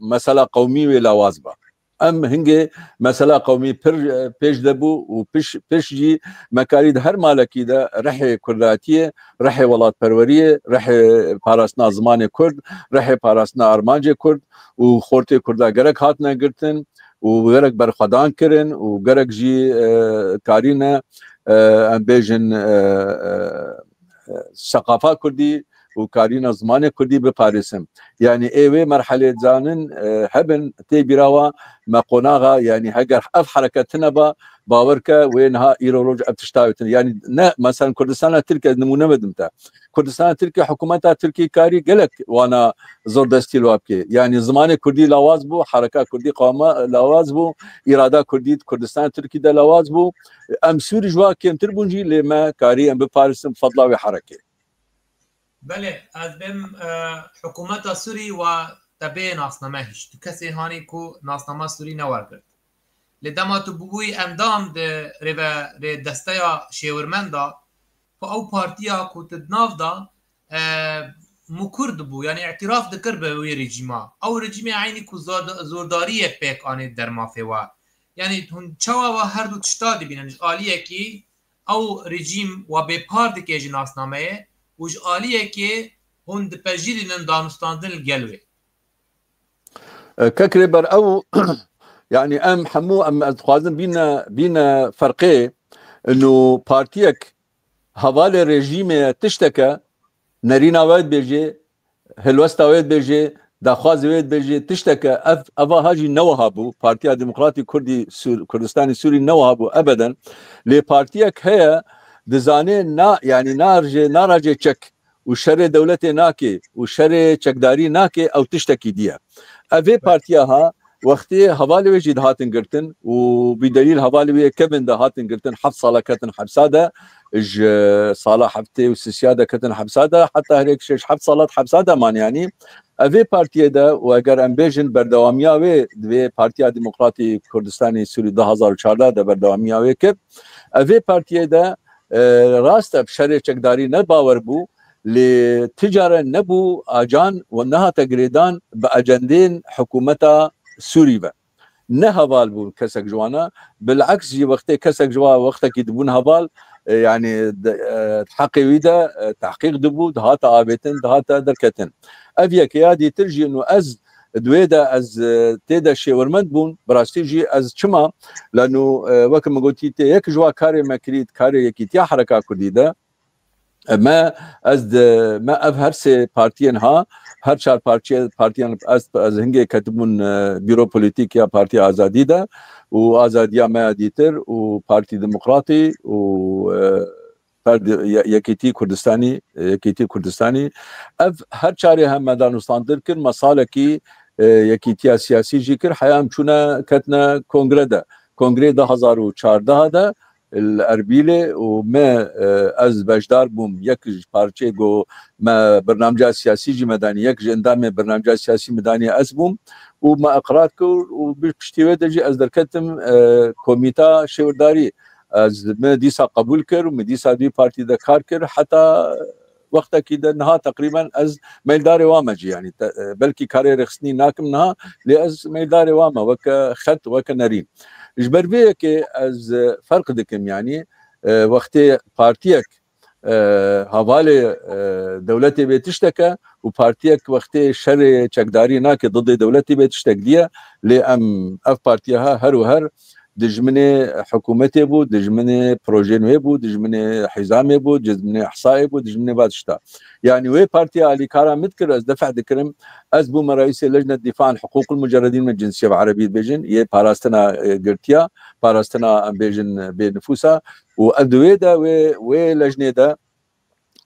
mesela qewmî wê lawaz ba. Em hingê mesela qewmî pir, e, pêş de bû û piş, piş jî me karî di her malekî de rihê kurdatiyê, rihê welatperweriyê, rihê parastina zimanê kurd, rihê parastina armancê kurd û xortê kurda gerek hatine girtin û gerek berxwedan kirin û gerek jî, e, karîne, e, em bêjin, e, e, e, seqafa kurdî û karîna zimanê kurdî biparêzin. Yanî ê wê merhelê zanin, e, hebin tê bîra wa me qonaxa, yanî heger ev hereket tine ba, bawer ke wê niha îro roj ev tişta wê tine. Yanî ne, mesela Kurdistana Tirk, ez nimûne vedim te. Kurdistana Tirkî, hikûmeta Tirkî karî gelek wana zordestî li wa bike. Yanî zimanê kurdî lawaz bû, hereka kurdî qewma lawaz bû, îrada kurdî di Kurdistana Tirkî de lawaz bû. Em Sûrî ji wa kêmtir bûn jî, lê me karî em biparêzin fedla wê herekê. Belê, ez bêm, e, hikûmeta Sûrî wa te bê nasname hişt. Tu kesê hanî ku nasnama Sûrî newergirt. Lê dema tu bûbûyî endam di rêve-, rê desteya şêwirmenda, ku ew partiya ku tu di nav da, e, mukur dibû, yanî îtiraf dikir bi wî rejîma. Ew rejîmê eynî ku zor-, zordariyê pêk anî dermafê we. Yanî hûn çawa we her du tişta dibînin? Ji aliyekî ew rejîm we bêpar dike ji nasnameyê û ji aliyekê hûn dipejirînin danûstandin li gel wê? Kek Rêber, ew, yani em hemû, em, ez dixwazim bîne, bîne ferqê, ino partiyek hevalê rejîmê ye, tişteke, nerîna wê dibêjê, helwesta wê dibêjê, daxwazê wê dibêjê, tişteke, ev, eva ha jî ne wiha bû. Partiya Demokratî Kurdî Sûr-, Kurdistanî Sûrî ne wiha bû ebeden. Lê partiyek heye, dizanê na, yani narjê, narajê çek û şerê dewletê nake û şerê çekdarî nake, ew tiştekî dî ye. Ev vê partiya ha, wextê hevalê wê jî dihatin girtin û bi delîl hevalê wê yekevin de hatin girtin, heft sala ketin hepsa de, ji sala heftê û sisiya de ketin hepsa de, heta herêk şeş heft sala hepsa de man, yani. Ev vê partiyê de, û eger em bêjin berdewamiya wê, di vê Partiya Demokratî Kurdistanê Sûrî du hazar û çardeh de berdewamiya wê kir, ev vê partiyê de, e, rast e, bi şerê çekdarî ne bawer bû, lê ti care nebû acan û nehate girêdan bi ecendên hikûmeta Sûrî ve. Ne heval bûn kesek ji wana. Bileks jî wextê kesek ji wan wextekî dibûn heval, e, yani de, e, heqê wî de, e, tehqîq dibû, dihate avêtin, dihate derketin. Ev yek ya dîtir jî, û ez di wê de ez, e, tê de şêwirmend bûm. Bi rastî jî ez çima? Lano, e, weke min gotî, tê yek ji wa karê me kirî, karê yekîtiya Hereka Kurdî de, me, ez di, me ev her sê partiyên ha, her çar partiye-, partiyan ez, ez hingê ketibûn, e, bîro polîtîk ya Partiya Azadî de û Azadiya me ya dîtir û Partî Demokratî û, e, Perdê-, Ye-, Yekîtî Kurdistanî, Yekîtî Kurdistanî. Ev her çarê hem me danûstandin kir, me salekî, e, yekîtiya siyasî jî kir. Heya em çûne ketine kongre de. Kongrê du hazar û çardeh de li Erbîlê û me, e, ez beşdar bûm. Yek ji parçeyê ku me bernamca siyasî jî me danî, yek ji endamê bernamca siyasî me danî ez bûm û me iqrar kir û bi piştî wê de jî ez derketim, e, komîta şêwirdarî. Ez me dîsa qebûl kir û me dîsa di wî partî de kar kir, heta wextekî de niha teqrîben ez meyldarê wa me jî, yanî te-, e, belkî karê rêxistinî nakim niha, lê ez meyldarê wa me weke xet, weke nerîn. Ji ber vê yekê ez, e, ferq dikim, yanî, e, wextê partiyek, e, hevalê, e, dewletê bê tişteke û partiyek wextê şerê çekdarî nake, didê dewletê bê tiştek diye, lê em ev partiya ha her û her dijminê hikûmetê bû, dijminê projeyên wê bû, dijminê hîzamê bû, dijminê ihsayê bû, dijminê va tişta. Yanî wê partiya alîkara min dikir, ez difeh dikirim, ez bûme reîsê Lejnet Dîfa an Hiqûqil Mucerredîn, me cinsiyê bi erebî dibêjin, yê parastina, e, girtiya, parastina, em bêjin, bê nifûsa. Û ev di wê de, wê, wê lejnê de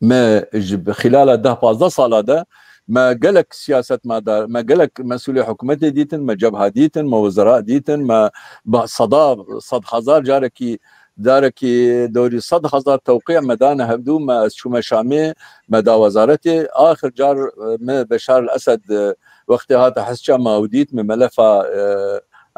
me ji bi xîlala deh pazdeh sala de me gelek siyasetmedar, me gelek mesûlê hikûmetê dîtin, me cebha dîtin, me wezera dîtin, me ba-, seda, sed hezar carekî, carekî dorî sed hezar tewqî me dane hevdû, me ez çûme Şamê, me da wezaretê. Axir car, e, me Beşar el Esed, e, wextê hate hesça me ew dît, me melefa, e,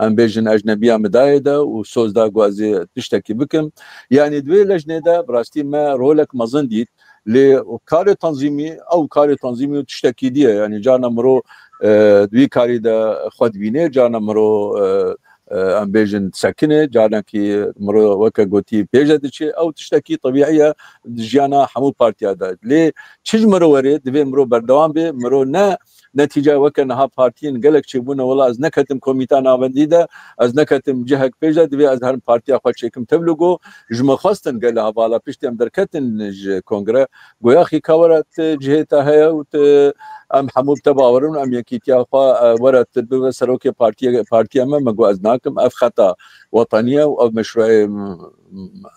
em bêjin ecnebiya min dayê de û soz da ku ez ê tiştekî bikim. Yanî di wê lejnê de bi rastî me rolek mezin dît. Lê karê tanzîmî, ew karê tanzîmî û tiştekî dî ye. Yanî carna miro, e, di wî karî de xwe dibîne, carna miro, e, e, em bêjin disekine, carnekî miro weke gotî pêş de diçe. Ew tiştekî tebîî ye di jiyana hemû partiya de. Lê çi ji miro were, divê miro berdewam be, miro ne netîca weke niha partiyên gelek çêbûne, wela ez neketim komîta navendî de, ez neketim cihek pêş de, divê ez herim partiya xwe çêkim tevlû go, ji me xwestin gelê hevala piştî em derketin ji kongre, goya xîka were ti cihê te heye û ti, em hemû bi te bawer in, em yekîtiya xwe, e, were ti bibe serokê partiye, partiya me, me got ez nakim, ev xeta wetenî ye û ev meşruê, m-,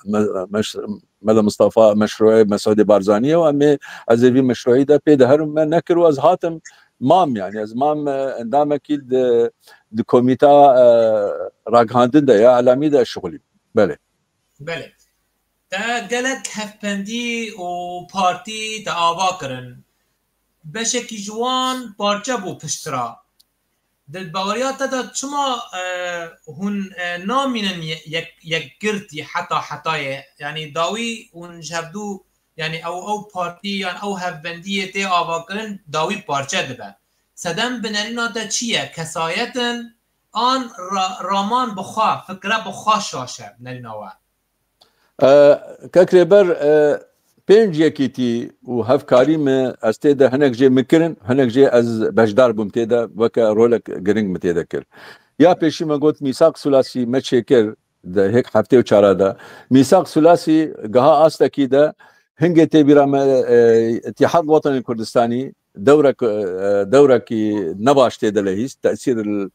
me-, meş-, Mele Mistefa, meşruê Mesûdê Barzanî ye û em ê, ez ê vî meşruî de pê de herim, me nekir û ez hatim mam, yanî ez mam, e, endamekî di, di komîta, e, ragihandin de ya elamî de şixulîm. Belê. Belê. Te gelek hevpendî û partî te ava kirin. Beşekî ji wan parçe bû piştre. Di baweriya te de çima, e, hûn, e, namînin ye-, yek-, yekgirtî heta hetayê? Yanî dawî hûn ji hevdû, yanî ew, ew partî yan ew hevbendiyê tê avakirin dawî parçe dibe. Sedem bi nerîna te çi ye? Kesayet in an ra-, raman bi xwe, fikre bi xwe şaş e bi nerîna we? E, Kek Rêber, e, pênc yekîtî û hevkarî me, ez tê de hinek jê min kirin, hinek jê ez beşdar bûm tê de, weke rolek giring min tê de kir. Ya pêşî me got mîsaq sulasî me çêkir, di hêk heftê û çara de. Mîsaq sulasî giha astekî de hingê tê bîra me, e, Îtîhad Wetenê Kurdistanî dewrek, e, dewrekî nebaş tê de lehîst, tesîr li,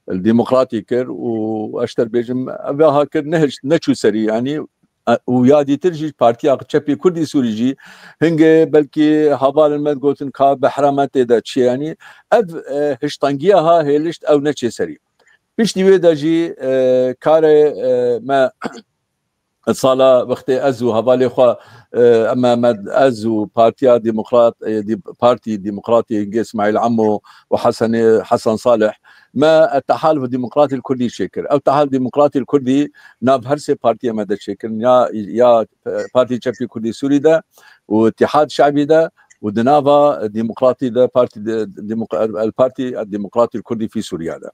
li demokratî kir û ez ji te bêjim, ev aha kir, nehişt, neçû serî, yanî, e, û ya dîtir jî Partiya Çepî Kurdî Sûrî jî hingê belkî hevalên me digotin ka behra me tê de çi ye, yanî ev, e, hiştengiya ha hêlişt ew neçê serî. Piştî wê de jî, e, karê, e, me sala wextê ez û hevalê xwe, e, me, me, ez û Partiya Demokrat, e, Dî-, Partî Demokratî hingê Smaîl Emo û Hesenê, Hesen Salih, me, e, Tehaluf Demokratî Kurdî çêkir. Ew Tehaluf Demokratî Kurdî nav her sê partiyê me de çêkirin. Ya, ya, e, Partî Çepî Kurdî Sûrî de û Îtîhad Şebî de û di nava Demokratî de, Partî de, Demok-, El Partî Demokratî Kurdî fî Sûriya de.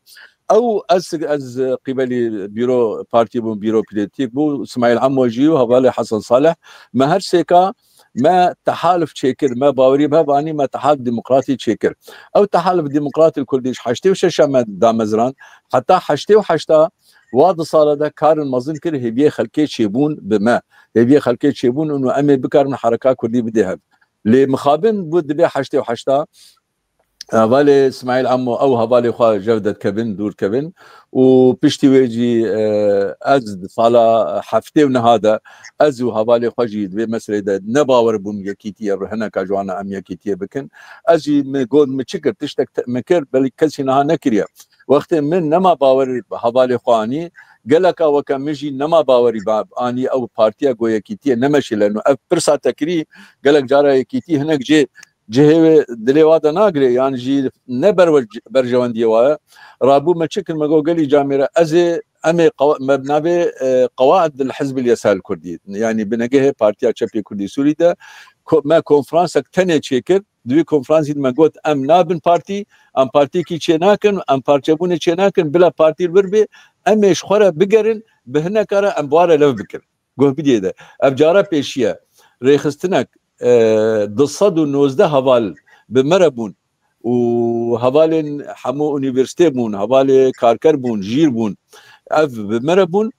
Ew ez, ez qîbelî bîro partî bûm, bîro polîtîk bû, Smaîl Emo jî û hevalê Hesen Salih, me her sêka me tehaluf çêkir, me bawerî bi hev anî, me tehaluf demokratî çêkir. Ew tehaluf demokratî Kurdî ji heştê û şeş me damezrand, heta heştê û heşta wa di sala de karin mezin kir, hêviyê xelkê çêbûn bi me. Hêviyê xelkê çêbûn û em ê bikarin hereka Kurdî bidê hev. Lê mixabin bû dibê heştê û heşta, hevalê Smaîl Emo ew hevalê xwe jev de dikevin, dûr kevin û piştî wê jî, e, ez di sala heftê û neha de ez û hevalê xwe jî di vê meselê de ne bawer bûm yekîtiyê, hineka ji wana em yekîtiyê bikin. Ez jî min got, min çi kir, tiştek te-, min kir, belkî kesî niha nekiriye. Wextê min nema bawer hevalê xwe anî, geleka weke min jî nema bawerî ba-, anî ew partiya ku yekîtiyê nemeşîle. Ev pirsa tekirî gelek cara yekîtî hinek jê cihê wê dilê wa de nagire, yan jî ne berwe-, berjewendiyê wa ye. Rabû me çi kir, me got gelî camêre ez ê, em ê qewa-, me bi navê, e, Qewaid el Hizb el Yesar el Kurdî, yanî binegehê Partiya Çepê Kurdî Sûrî de ko-, me konferansek tenê çêkir. Di wî konferansî de me got em nabin partî, em partîkî çê nakin, em parçebûnê çê nakin, bila partî li wir bê, em ê ji xwe re bigerin, bi hineka re em bi wa re lev bikin. Guh bidê de. Ev cara pêşiye. Rêxistinek, e, du sed û nozdeh heval bi me re bûn û hevalên hemû unîversîtê bûn, hevalê karker bûn, jîr bûn. Ev bi me re bûn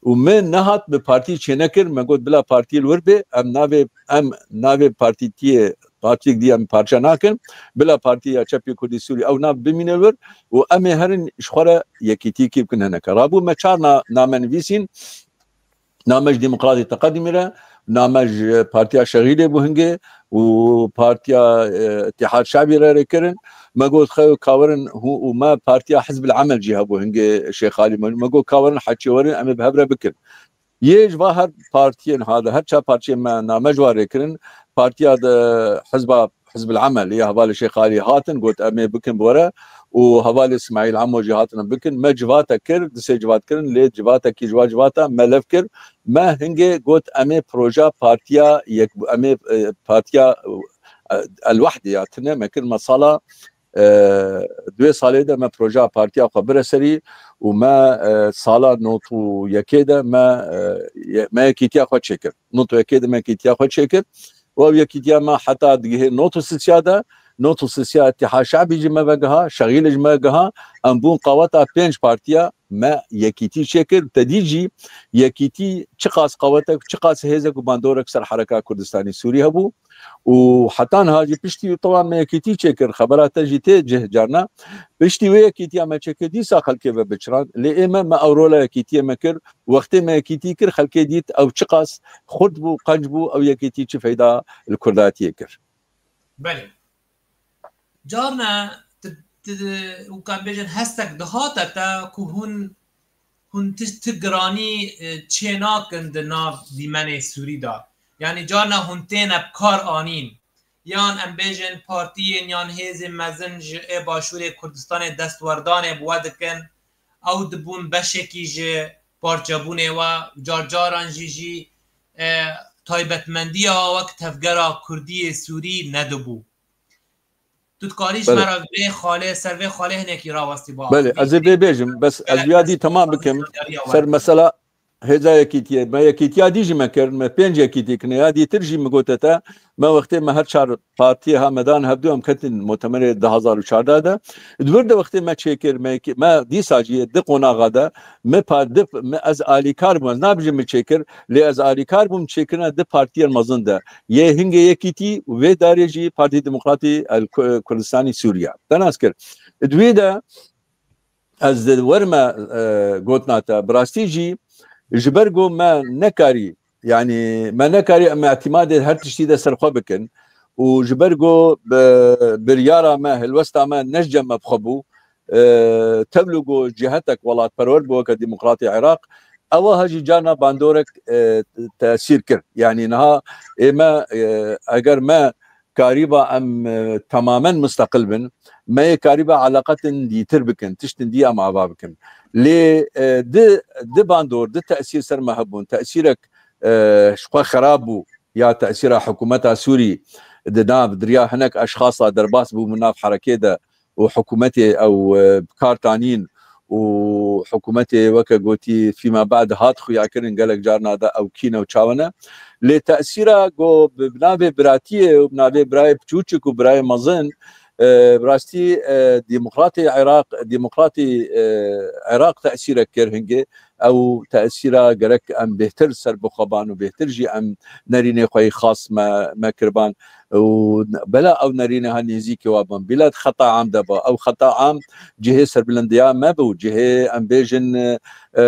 û me nehat bi partî çênekir. Me got bila partî li wir bê, em navê, em navê partîtiyê, partiyek dî em parçe nakin. Bila Partiya Çepê Kurdî Sûrî ew nav bimîne li wir û em ê herin ji xwe re yekîtîkî bikin hineke. Rabû me çar na-, name nivîsîn. Name ji Demokratê Teqedimî re, name ji Partiya Şexîlê bû hingê û Partiya, e, Îtîhad Şebî re rê kirin. Me got, xew kawerin hû û me Partiya Hizb el Emel jî hebû hingê Şêx Alî. Me, me got, kawerin heçê werin, em ê bi hev re bikin. Yê ji va her partiyên hade, her çar partiyên me name ji wa rê kirin. Partiya de Hizba Hizb el Emel ya hevalê Şêx Alî hatin, got, em ê bikin bi we re û hevalê Smaîl Emo jî hatine bikin. Me civate kir, di sê civat kirin, lê civatekî ji wa civata me lev kir. Me hingê got, em ê proja partiya yek, em ê, e, partiya, e, El Wehdê ya tine me kir, me sala, e, di wê salê de me proja partiya xwe bire serî û me, e, sala nod û yekê de me, e, ye-, me yekîtiya xwe çêkir. Nod û yekê de me yekîtiya xwe çêkir. Û ev yekîtiya me heta digihê nod û sisiya de, nod û sisiya Îtîhad Şebî jî me vegiha, Şexîlê jî me giha, em bûn qaweta pênc partiya, me yekîtî çêkir. Te dî jî yekîtî çiqas qawet e, çiqas hêz e ku bandorek ser hereka Kurdistanî Sûrî hebû. Û heta niha jî piştî, tewa me yekîtî çêkir, xebera te jî tê cih carna. Piştî wê yekîtiya me çêkir, dîsa xelkê ve biçiran. Lê ê me, me ew rola yekîtiyê me kir. Wextê me yekîtî kir, xelkê dît ew çiqas xurt bû, qenc bû, ew yekîtî çi feyda li Kurdatiyê kir. Belê. Carna tu, tu, û kan bêjin hestek dihate te ku hûn, hûn ti, ti giranî, e, çênakin di nav dîmenê Sûrî de. Yanî carna hûn têne bi kar anîn. Yan em bêjin partiyên yan hêzên mezin ji ê başûrê Kurdistanê destwerdanê bi we dikin. Ew dibûn beşekî ji parçebûnê we, car caran jî jî, e, taybetmendiya wek tevgera Kurdiyê Sûrî nedibû. Tu dikarî ji Belê. me re vê xalê, ser vê xalê hinekî rawestî biaxivî? Belê, ez ê vê bêjim, bes ez Belê, viya dî temam bikim. Ser mesela, hêza yekîtiyê, me yekîtiya dî jî me kir, me pênc yekîtî kirine, ya dîtir jî min gote te, me wextê me her çar partiyê ha me dan hevdû, em ketin mutemerê du hazar û çardeh de. Di wir de wextê me çêkir, me, me dîsa jî di qonaxa de, me pa-, di, me, ez alîkar bûm, ez nabêjim min çêkir, lê ez alîkar bûm çêkirina di partiyên mezin de. Yê hingê yekîtî û vê darê jî Partî Demokratî el Ku-, Kurdistanî Sûriye. Te nas kir. Di wê de ez di werime, e, gotina te. Bi rastî jî ji ber ku me nekarî, yanî me nekarî em îtîmadê her tiştî de ser xwe bikin û ji ber ku bi-, biryara me, helwesta me ne ji cem me bi xwe bû, e, tevlû ku cihetek welatperwer bû weke Demokratê Iraq, ewa ha jî carna bandorek, e, tesîr kir. Yanî niha ê me, e, eger me karîba em, e, temamen musteqil bin, me yê karîba eleqetin dîtir bikin, tiştin dî em ava bikin. Lê, e, di, di bandor, di tesîr ser me hebûn, tesîrek, e, ji xwe xerab bû, ya tesîra hikûmeta Sûrî di nav, di riya hinek eşxasa derbas bû min nav herekê de û hikûmetê ew, e, bi kar tanîn û hikûmetê weke gotî fîma ba'd hat xuyakirin gelek carna de ew kî ne û çawa ne. Lê tesîra ku bi, bi navê biratiyê û bi navê birayê piçûçik û birayê mezin, e, bi rastî, e, Demokratê Iraq, Demokratê, e, Iraq tesîrek kir hingê. Ew tesîra gerek em bêhtir ser bi xwe ban û bêhtir jî em nerînê xwe yî xas me, me kiriban. Û bela ew nerînê ha nêzîkê wa bin. Bîla di xeta am de ba. Ew xeta am cihê serbilindiya me bû, cihê em bêjin, e,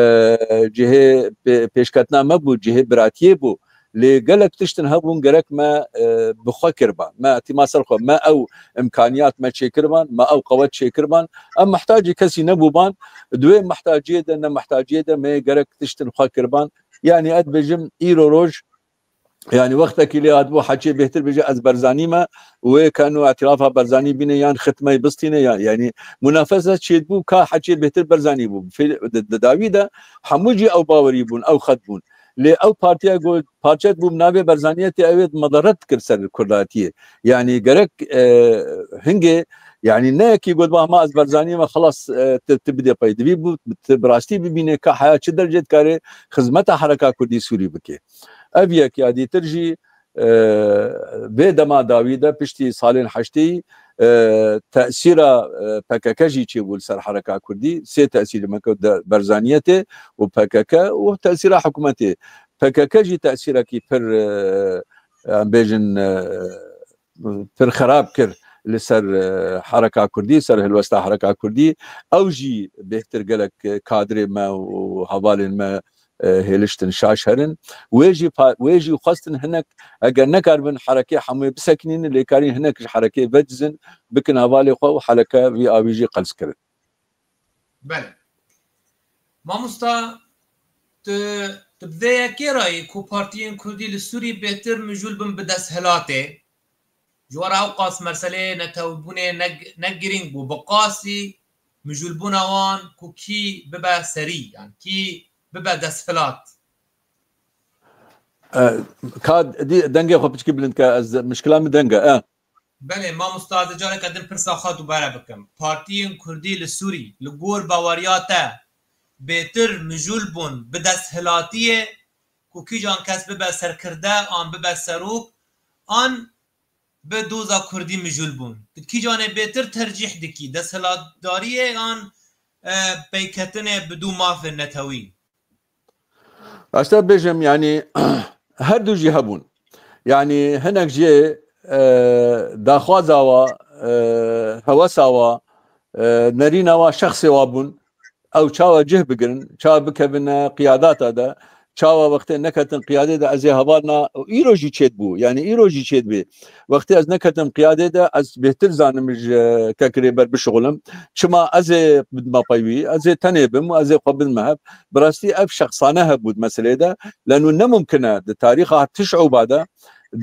cihê pê-, pêşketina me bû, cihê biratiyê bû. Lê gelek tiştin hebûn gerek me, e, bi xwe kiriban. Me îtîma ser xwe, me ew imkaniyat me çêkiriban, me ew qewet çêkiriban. Em mihtacî kesî nebûban. Di wê mihtaciyê de, ne mihtaciyê de me gerek tiştin xwe kiriban. Yanî ez dibêjim îro roj, yanî wextekî lê hatibû heçê bêhtir bêje ez Berzanî me, wê keno îtîrafa Berzanî bîne yan xitmeyê bistîne, ya, yanî munafese çêdibû ka heçê bêhtir Berzanî bû. Fê-, di, di dawî de hemû jî ew bawerî bûn, ew xet bûn. Lê ew partiya ku parçe bû bi navê Berzaniyetê, ew ê mederret dikir ser Kurdatiyê. Yanî gerek, e, hingê, yanî ne yekî got, "Ba hema ez Berzanî me, xelas, e, tu, tu bidê pey." Divî bû, tu bi rastî bibînê ka heya çi derecê dikare xizmeta hereka Kurdî Sûrî bike. Ev yek ya dîtir jî, e, vê dema dawî de piştî salên heştê, e, tesîra, e, P K K jî çêbû li ser hereka Kurdî. Sê tesîrî me kewt de Berzaniyetê û P K K û tesîra hikûmetê. P K K jî tesîrekî pir, e, em bêjin, e, pir xerab kir li ser, e, hereka Kurdî, ser helwesta hereka Kurdî. Ew jî bêhtir gelek, e, kadrê me û hevalên me, e, hêliştin şaş herin. Wê jî pa-, wê jî xwestin hinek, eger nekaribin herekê hemûyê bisekinînin, lê karîn hinek ji herekê vedizin, bikin hevalê xwe û hereke vî avî jî qels kirin. Belê. Mamosta, tu, tu bi vê yekê re yî ku partiyên Kurdî li Sûrî bêhtir mijûl bin bi desthilatê. Ji we re ew qas meseleyê netewbûnê ne, ne girîng bû. Bi qasî mijûlbûna wan ku kî bibe serî, yan kî bibe desthilat. E, ka dî dengê xwe piçkî bilind ke, ez mişkila min deng e, e. Belê, mamosta, ez ê careke din pirsa xwe dubare bikim. Partiyên Kurdî li Sûrî, li gor baweriya te, bêhtir mijûl bûn bi desthilatiyê ku kîjan kes bibe serkirde an bibe serok, an bi doza Kurdî mijûl bûn? Tu kîjanê bêhtir tercîh dikî, desthilatdariyê an, e, peyketinê bi dû mafên netewî? Raşta bêjim, yanî her du jî hebûn. Yanî hinek jê, e, daxwaza wa, e, hewesa wa, e, nerîna wa, şexsê wa bûn. Ew çawa cih bigirin, çawa bikevine qiyadata de, çawa wextê neketin qiyadê de ez ê hevalna, îro jî çêdibû. Yanî îro jî çêdibê. Wextê ez neketim qiyadê de, ez bêhtir zanim ji kekirê ber bişixulim. Çima ez ê bidime pey wî, ez ê tenê bim û ez ê xwe bidime hev. Bi rastî ev şexsane hebû di meselê de. Leno ne mumkin e di tarîxa ti şûba de,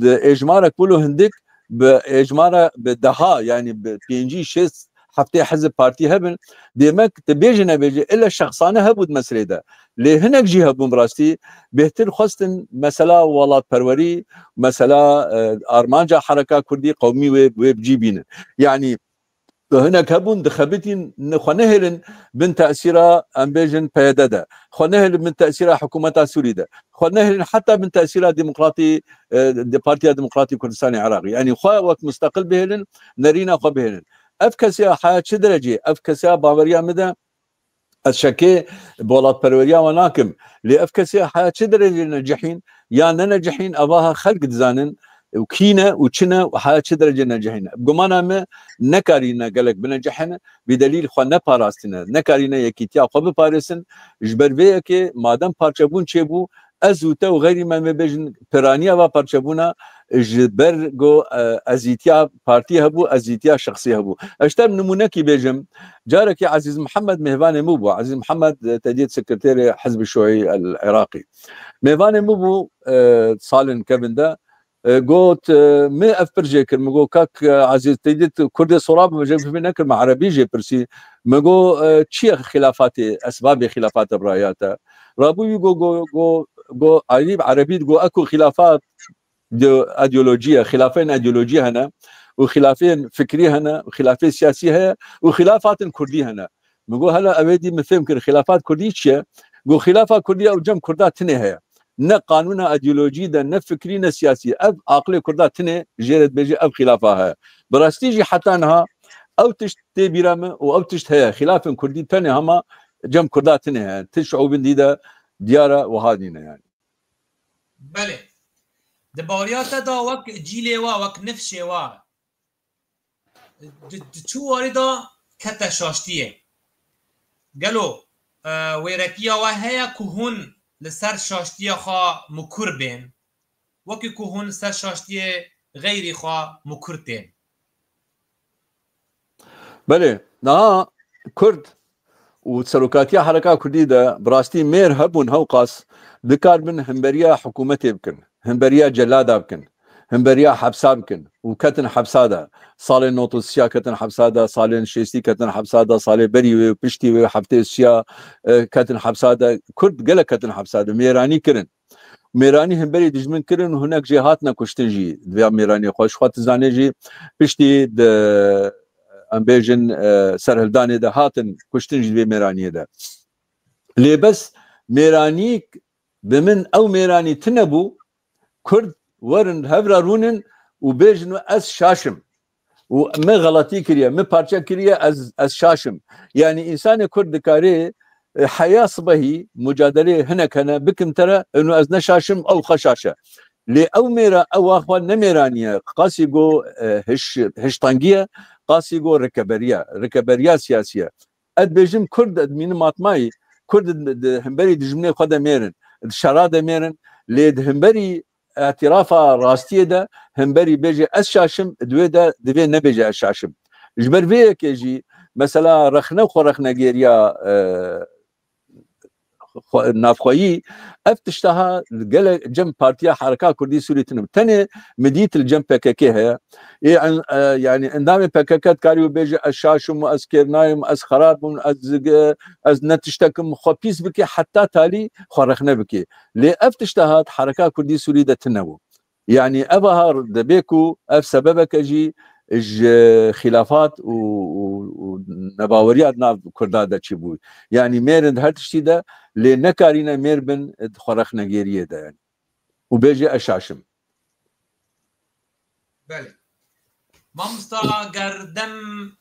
di êjmarek wilo hindik, bi êjmara bi deha, yanî bi pêncî, şêst, heftê hizb partî hebin. Demek tu bêjî nebêjî, ille şexsane hebû di meselê de. Lê hinek jî hebûn bi rastî bêhtir xwestin mesela welatperwerî, mesela, e, armanca hereka Kurdî, qewmî wê, wê bi cî bînin. Yanî Hinek hebûn dixebitîn, ne-, xwe nehêlin bin tesîra, em bêjin, P Y D de. Xwe nehêlin bin tesîra hikûmeta Sûrî de. Xwe nehêlin heta bin tesîra demokratî, e, de Partiya Demokratî Kurdistanê Iraqê. Yanî xwe wek musteqil bihêlin, nerîna xwe bihêlin. Ev kesê heya çi derecê? Ev kesê baweriya min de ez şekê bi welatperweriya wan nakim. Lê ev kesê heya çi derecê necihîn ya ne necihîn, evaha xelk dizanin û kî ne û çi ne û heya çi derecê necihîn. Bi gumana me nekarîne gelek binecihîne, bi delîl xwe neparastine, nekarîne yekîtiya xwe biparêsin. Ji ber vê yekê madem parçebûn çêbû, ez û te û xeyrî me, me bêjin piraniya va parçebûna ji ber ku, e, ezîtiya partî hebû, ezîtiya şexsî hebû. Ez ji te nimûnekî bêjim, carekî Ezîz Mihemed mêvanê min bû. Ezîz Mihemed, e, te dît sekreterê Hizbi Şuî el Iraqî. Mêvanê min bû, e, salên kevin de, e, got, e, min ev pir jê kir, min got, kak, e, Ezîz, te dît Kurdê Sorab min jê bi nekir, min Erebî jê pirsî. Min got, e, çi ye xilafatê, esbabê xilafata biraya te? Rabû wî got, got, got, got, Eyîb Erebî digot, eko xilafat de-, ideolojî ye, xilafên ideolojî hene û xilafên fikrî hene û xilafê siyasî heye û xilafatên kurdî hene. Min got, hela ew ê dî min fêm kir, xilafat kurdî çi ye? Got, xilafa kurdî ew cem kurda tinê heye. Ne qanûna ideolojî de, ne fikrî, ne siyasî. Ev aqilê kurda tinê jê re dibêje ev xilafa heye. Bi rastî jî heta niha ew tişt tê bîra min û ew tişt heye. Xilafên kurdî tenê hema cem kurda tinê heye. Ti şiûbên dî de diyar e, wiha nîne yanî. Belê. Di baweriya te de wek cîlê wa, wek nifşê wa, di, di çi warî de kete şaştiyê? Gelo, e, wêrekiya we heye ku hûn li ser şaştiya xwe mukur bên, wekî ku hûn li ser şaştiyê xeyrî xwe mukur tên? Belê, niha Kurd û serokatiya Hereka Kurdî de bi rastî mêr hebûn hewqas dikarbin hemberiya hikûmetê bikin, hemberiya celada bikin, hemberiya hepsa bikin û ketin hepsa de. Salên notosiya ketin hepsa de, salên şêstî ketin hepsa de, salê berî wê û piştî wê û heftê siya, e, ketin hepsa de. Kurd gelek ketin hepsa de, mêranî kirin. Mêranî hemberî dijmin kirin û hinek jê hatine kuştin jî. Di vê mêranî xwe ji xwe tu zanê jî piştî di, em bêjin, e, serhildanê de hatin kuştin jî di vê mêraniyê de. Lê bes mêranî bi min ew mêranî tune bû, Kurd werin hev re rûnin û bêjin ez şaş im. Û min xeletî kiriye, min parçe kiriye, ez, ez şaş im. Yanî însanê Kurd dikarê, e, heya sibehî mucadelê hinek hene, bikim te re, inu ez ne şaş im, ew xwe şaş e. Lê ew mêra, ew a xwe ne mêranî ye. Qasî go, e, hiş-, hiştengî ye, qasî go rikeberî ye, rikeberiya siyasî ye. Ez dibêjim Kurd, ez dimînim matmayî, Kurd di, di hemberî dijminê xwe de mêrin, di şera de mêrin, lê di hemberî îtirafa rastiyê de hemberî bêje ez şaş im, di wê de divê nebêje ez şaş im. Ji ber vê yekê jî mesela rexne xwe rexnegêriya, e, xwe-, navxweyî, ev tişta ha gelek cem Partiya Hereka Kurdî Sûrî tune. Tenê min dît li cem P K K heye. Ê en-, e, yanî endamê P K K dikarî û bêje ez şaş im û ez kêrnayim, ez xerab im, ez, e, ez ne tiştek im, xwe pîs bike, heta talî xwe rexne bike. Lê ev tişta hat Hereka Kurdî Sûrî de tune bû. Yanî ev a har dibê ku ev sebebeke jî ji xilafat û, û, û nebaweriya di nav Kurda de çîbû. Yanî mêrin di her tiştî de, lê nekarîne mêr bin di xwerexnegêriyê de yanî. Û bêje ez şaş im. Belê. Mamosta, ger dem,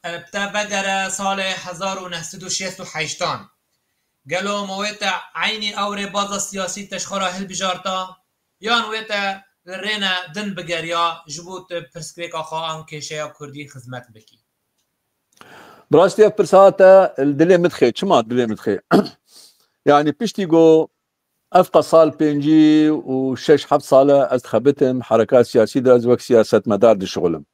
e, bi te vegere salê hezar û neh sed û şêst û heştan, gelo ma wê te eynî ew rêbaza siyasî te ji xwe re hilbijarta? Yan wê te li rêne din bigeriya ji bo tu pirsgirêka xwe an kêşeya Kurdî xizmet bikî? Bi rastî ev pirsa te li dilê min dixê. Çima dilê min dixê? Yanî piştî ku ev qasal pêncî û şeş heft sal e ez dixebitim, hereka siyasî de ez wek siyasetmedar dişixulim.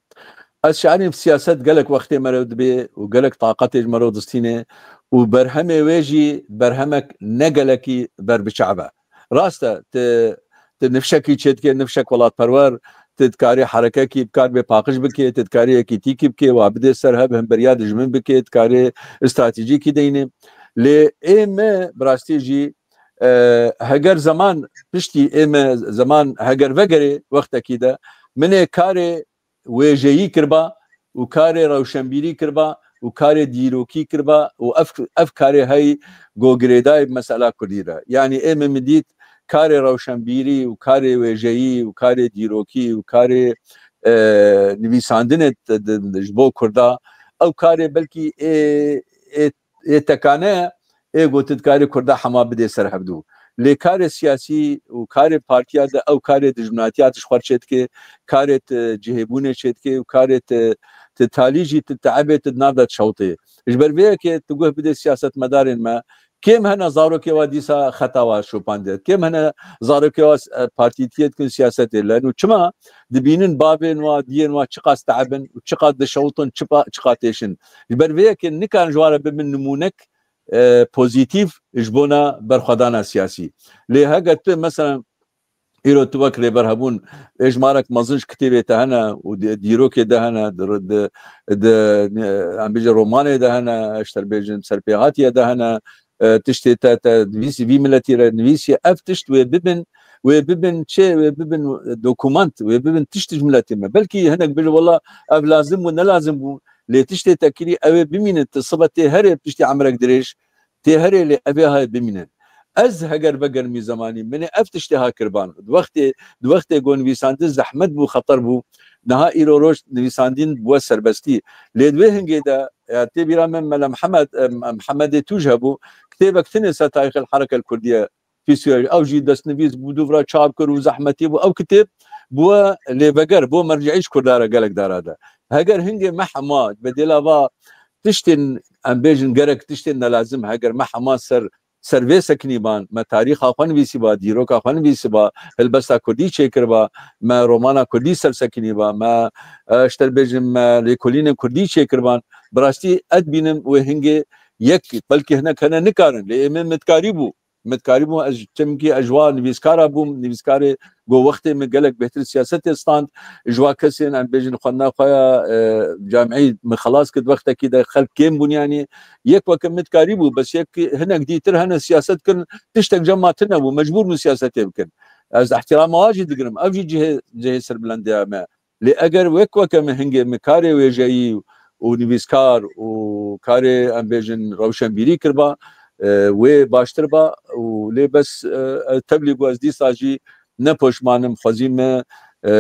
Ez şerîm siyaset gelek wextê me re dibê û gelek taqetê ji me re distînê û berhemê wê jî berhemek ne gelekî berbiçav e. Rast e, tu, tu nifşekî çêdikê, nifşek welatperwer, tu dikarî herekekî bi kar bê paqij bikê, tu dikarî yekîtîkî bikê, wa bidê ser hev, hemberiya dijmin bikê, dikarî stratejîkî deynê. Lê ê me bi rastî jî, e, heger zeman piştî ê me zeman heger vegerê wextekî de, min ê karê wêjeyî kiriba û karê rewşenbîrî kiriba û karê dîrokî kiriba û ev, ev karê hey go girêdayê bi mesela kurdî re. Yanî ê min dît karê rewşenbîrî û karê wêjeyî û karê dîrokî û karê, e, nivîsandinê t-, d-, d-, ji bo kurda, ew karê belkî ê, ê, ê tekane ê go tu dikarî kurda hema bidê ser hevdû. Lê karê siyasî û karê partiya de ew karê dijminatiya tu ji xwe çêdike, karê tu cihêbûnê çêdike û karê tu, tu talî jî tu teebê tu di nav de dişewtê. Ji ber vê yekê tu guh bidê siyasetmedarên me, kêm hene zarokê wa dîsa xeta wa şopande. Kêm hene zarokê wa, e, partîtiyê dikin siyasetê len û çima dibînin bavên wa, diyên wa çiqas teebin û çiqas dişewtin, çipa-, çiqas têşin. Ji ber vê yekê nikarin ji wan re bibin nimûnek, e, pozîtîf ji bona berxwedana siyasî. Lê heger tu, mesela, îro tu wek rêber hebûn, êjmarek mezin ji kitêbê te hene û di-, dîrokê de hene, di, di, di, em bêjin romanê de hene, ji te bêjin serpêhatiye de hene, e, tiştê te, te nivîsî, vî miletî re nivîsiye, ev tişt wê bibin, wê bibin çi, wê bibin dokument, wê bibin tişt ji miletê me. Belkî hinek bêjin, wela ev lazim bû, ne lazim bû, lê tiştê te kirî ew ê bimînin, tu sibe tê herê piştî emrek dirêj, tê herê lê ev ê hayê bimînin. Ez heger vegerim wî zemanî, min ê ev tiştê ha kirban. Di wextê, di wextê ku nivîsandin zehmet bû, xeter bû, niha îro roj nivîsandin bûye serbestî. Lê di wê hingê de, ya tê bîra min Mela Mihemed, em, em, Mihemedê Tûj hebû, kitêbek tinê ser tarîxê Hereke Kurdiye, pîsûyaj. Ew jî destnivîs bû, dûvra çap kir û zehmetî bû. Ew kitêb bûye lêveger, bû merceî ji Kurda re gelek dara de. Heger hingê me hema bedêla va tiştên, em bêjin, gerek tiştên nelazim, heger me hema ser, ser vê sekinîban, me tarîxa xwe nivîsîba, dîroka xwe nivîsîba, helbesta kurdî çêkiriba, me romana kurdî ser sekinîba, me, e, ji te bêjim, me lêkolînên kurdî çêkiriban, bi rastî ez dibînim wê hingê yek, belkî hinek hene nikarin, lê ê min mitkarî bû. Mitkarî bû, ez çimkî ez ji wa nivîskara bûm, nivîskarê go wextê min gelek bêhtir siyasetê stand, ji wa kesên em bêjin xwendina xwe ya, e, camî min xelas kir, wextekî de xelk kêm bûn, yanî yek weke mitkarî bû, bes yek hinek dîtir hene siyaset kirin, tiştek cem ma tune bû, mecbûr bûn siyasetê bikin. Ez ihtirama wa jî digirim, ev jî cihê, cihê serbilendiya me. Lê eger wek weke min hingê min karê wêjeyî û nivîskar û karê, em bêjin, rewşenbîrî kiriba, e, wê baştir ba û lê bes, e, e, tevlî ku ez dîsa jî ne poşman im, xwezî me, e,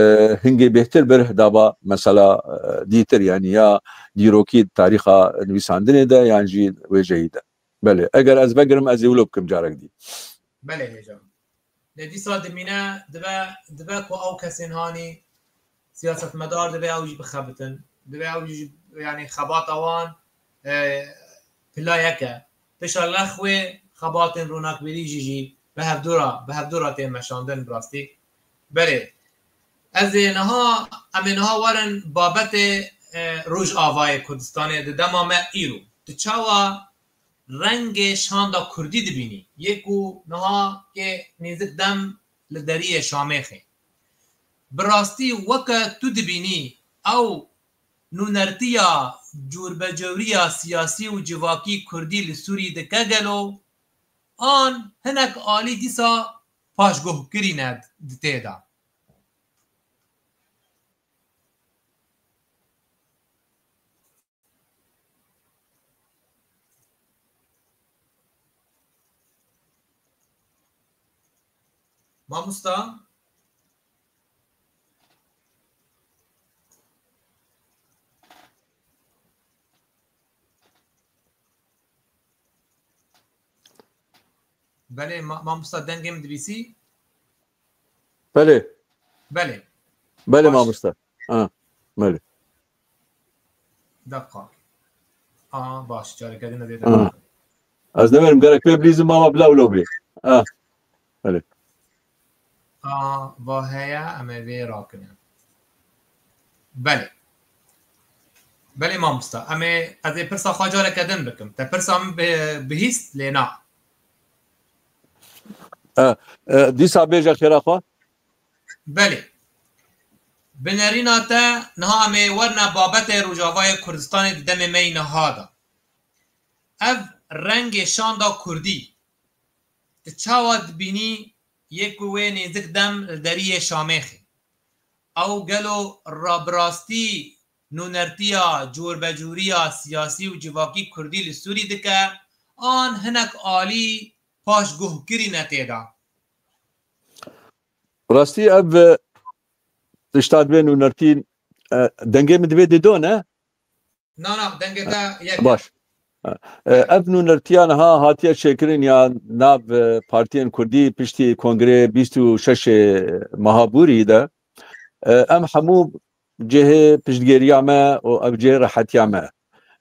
hingê bêhtir berh daba mesela, e, dîtir, yanî ya dîrokî tarîxa nivîsandinê de yan jî wêjeyî de. Belê, eger ez vegirim, ez ê wilo bikim carek dî. Belê hêja. Lê dîsa dimîne, dibe, dibe ku ew kesên hanî siyasetmedar dibe ew jî bixebitin. Dibe ew jî, yanî xebata wan, e, pila yek e. Pişa lex wê xebatên ronakbîrî jî jî bi hevdû re, bi hevdû re tên meşandin bi rastî. Belê. Ez ê niha, em ê niha werin babetê, e, Rojavayê Kurdistanê di dema me îro. Tu çawa rengê şanda kurdî dibînî, yê ku niha kê nêzik dem li deriyê Şamêxê. Bi rastî weke tu dibînî ew nûnertiya cûrbecûriya siyasî û civakî kurdî li Sûrî dike gelo, an hinek alî dîsa paşguhkirî ne di tê de? Mamosta? Belê, ma-, mamosta dengê min dibîsî? Belê. Belê. Belê mamoste. Ha. Belê. Deqa. Aa, baş, careke din de Ha. Ez demerim gerek pê bilîzim ama bila wilo bê. Ha. Belê. Aa, va heye, em ê vê rakine. Belê. Belê mamosta. Em ê, ez ê pirsa xwe careke din bikim. Te pirsa min bi-, bihîst lê na. E, e, dîsa bêje xêra xwe. Belê. Bi nerîna te niha em ê werine babetê Rojavayê Kurdistanê di demê me yî niha de. Ev rengê şanda kurdî. Tu çawa dibînî yê ku wê nêzik dem li deriyê Şamêxê? Ew gelo ra-, bi rastî nûnertiya corbecûriya siyasî û civakî kurdî li Sûrî dike, an hinek alî paşguhkirî ne tê de? Rastî ev, e, tişta divê nûnertî, e, dengê min divê dido ne? Na, na, dengê te yek e. Baş. E, ev nûnertiya niha hatiye çêkirin ya nav, e, partiyên kurdî piştî kongrê bîst û şeş meha borî de. E, em hemû cihê piştgiriya me û ev cihê rehetiya me.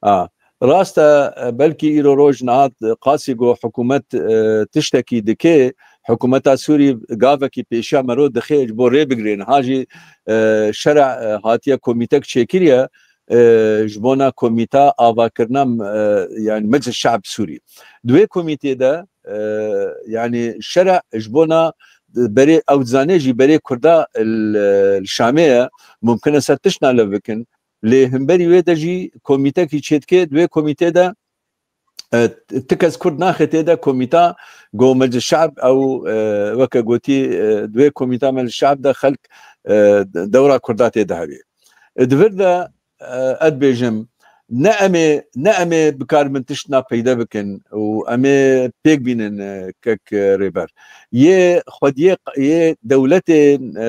A, rast e, e, belkî îro roj niha qasî ku hikûmet, e, tiştekî dike, hikûmeta Sûrî gavekî pêşiya mero dixe ji bo rê bigire. Niha jî, e, şere, e, hatiye komîtek çêkiriye, e, ji bona komîta avakirina, e, yani Meclis Şe'b Sûrî. Di wê komîtê de, e, yani şere ji bona berê ew dizane jî berê Kurda li, li Şamê ye, mumkin e ser tiştna lev bikin. Lê himberî wê de jî komîtekî çêdike, di wê komîtê de, e, ti kes Kurd naxe tê de komîta go Meclis Şe'b ew, e, weke gotî, e, di wê komîta Meclis Şe'b de xelk, e, dewra Kurda tê de hebe. E, di vir de, e, ez dibêjim, ne em ê, ne em ê bikaribin tiştna peyde bikin û em ê pêk bînin, e, kek, e, Rêber. Yê xwediyê, yê dewletê, e,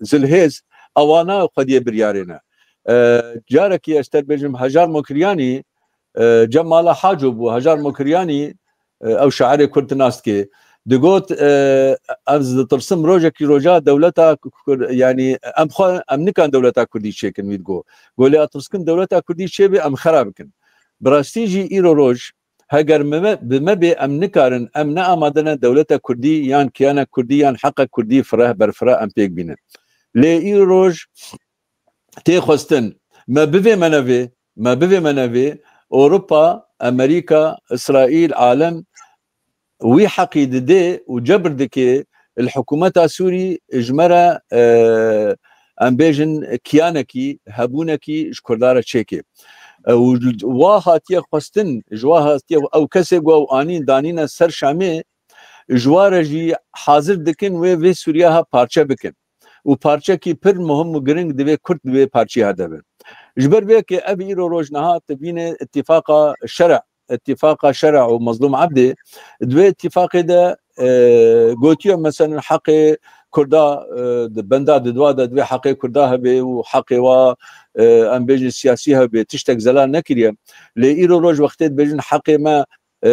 zilhêz, ewana xwediyê biryarê ne. E, carekî ez te dibêjim, Hejar Mokiryanî, e, cem mala Haco bû. Hejar Mokiryanî, e, ew şairê Kurd nas dike. Digot, e, ez ditirsim rojekî roja dewleta Kur-, yani em xwe, em nikan dewleta Kurdî çêkin, wî digo. Go lê ez tirskim dewleta Kurdî çêbe, em xera bikin. Bi rastî jî îro roj, heger me, bi me bê em nikarin, em ne amade ne dewleta Kurdî yan kiyana Kurdî yan heqa Kurdî fireh berfireh em pêk bînin. Lê îro roj tê xwestin, me bivê me nevê, me bivê me nevê, Ewropa, Amerîka, Îsraîl, alem wî heqî didê û cebir dike li hikûmeta Sûrî ji me re, e, em bêjin kiyanekî, hebûnekî ji Kurda re çêke. E, û wa hatiye xwestin, ji wa hatiye ew kesê ku ew anîn danîne ser Şamê, ji wa re jî hazir dikin wê vê Sûriya ha parçe bikin. Û parçekî pir muhim û giring divê Kurd di vê parçeyê ha de be. Ji ber vê yekê ev îro roj niha tu bîne îtîfaqa şere, îtîfaqa şere û Mezlûm Ebdê, di vê îtîfaqê de, e, gotiye meselen heqê Kurda, e, di benda di dua de divê heqê Kurda hebe û heqê wa, e, em bêjin siyasî hebe, tiştek zelal nekiriye. Lê îro roj wextê dibêjin heqê me, e,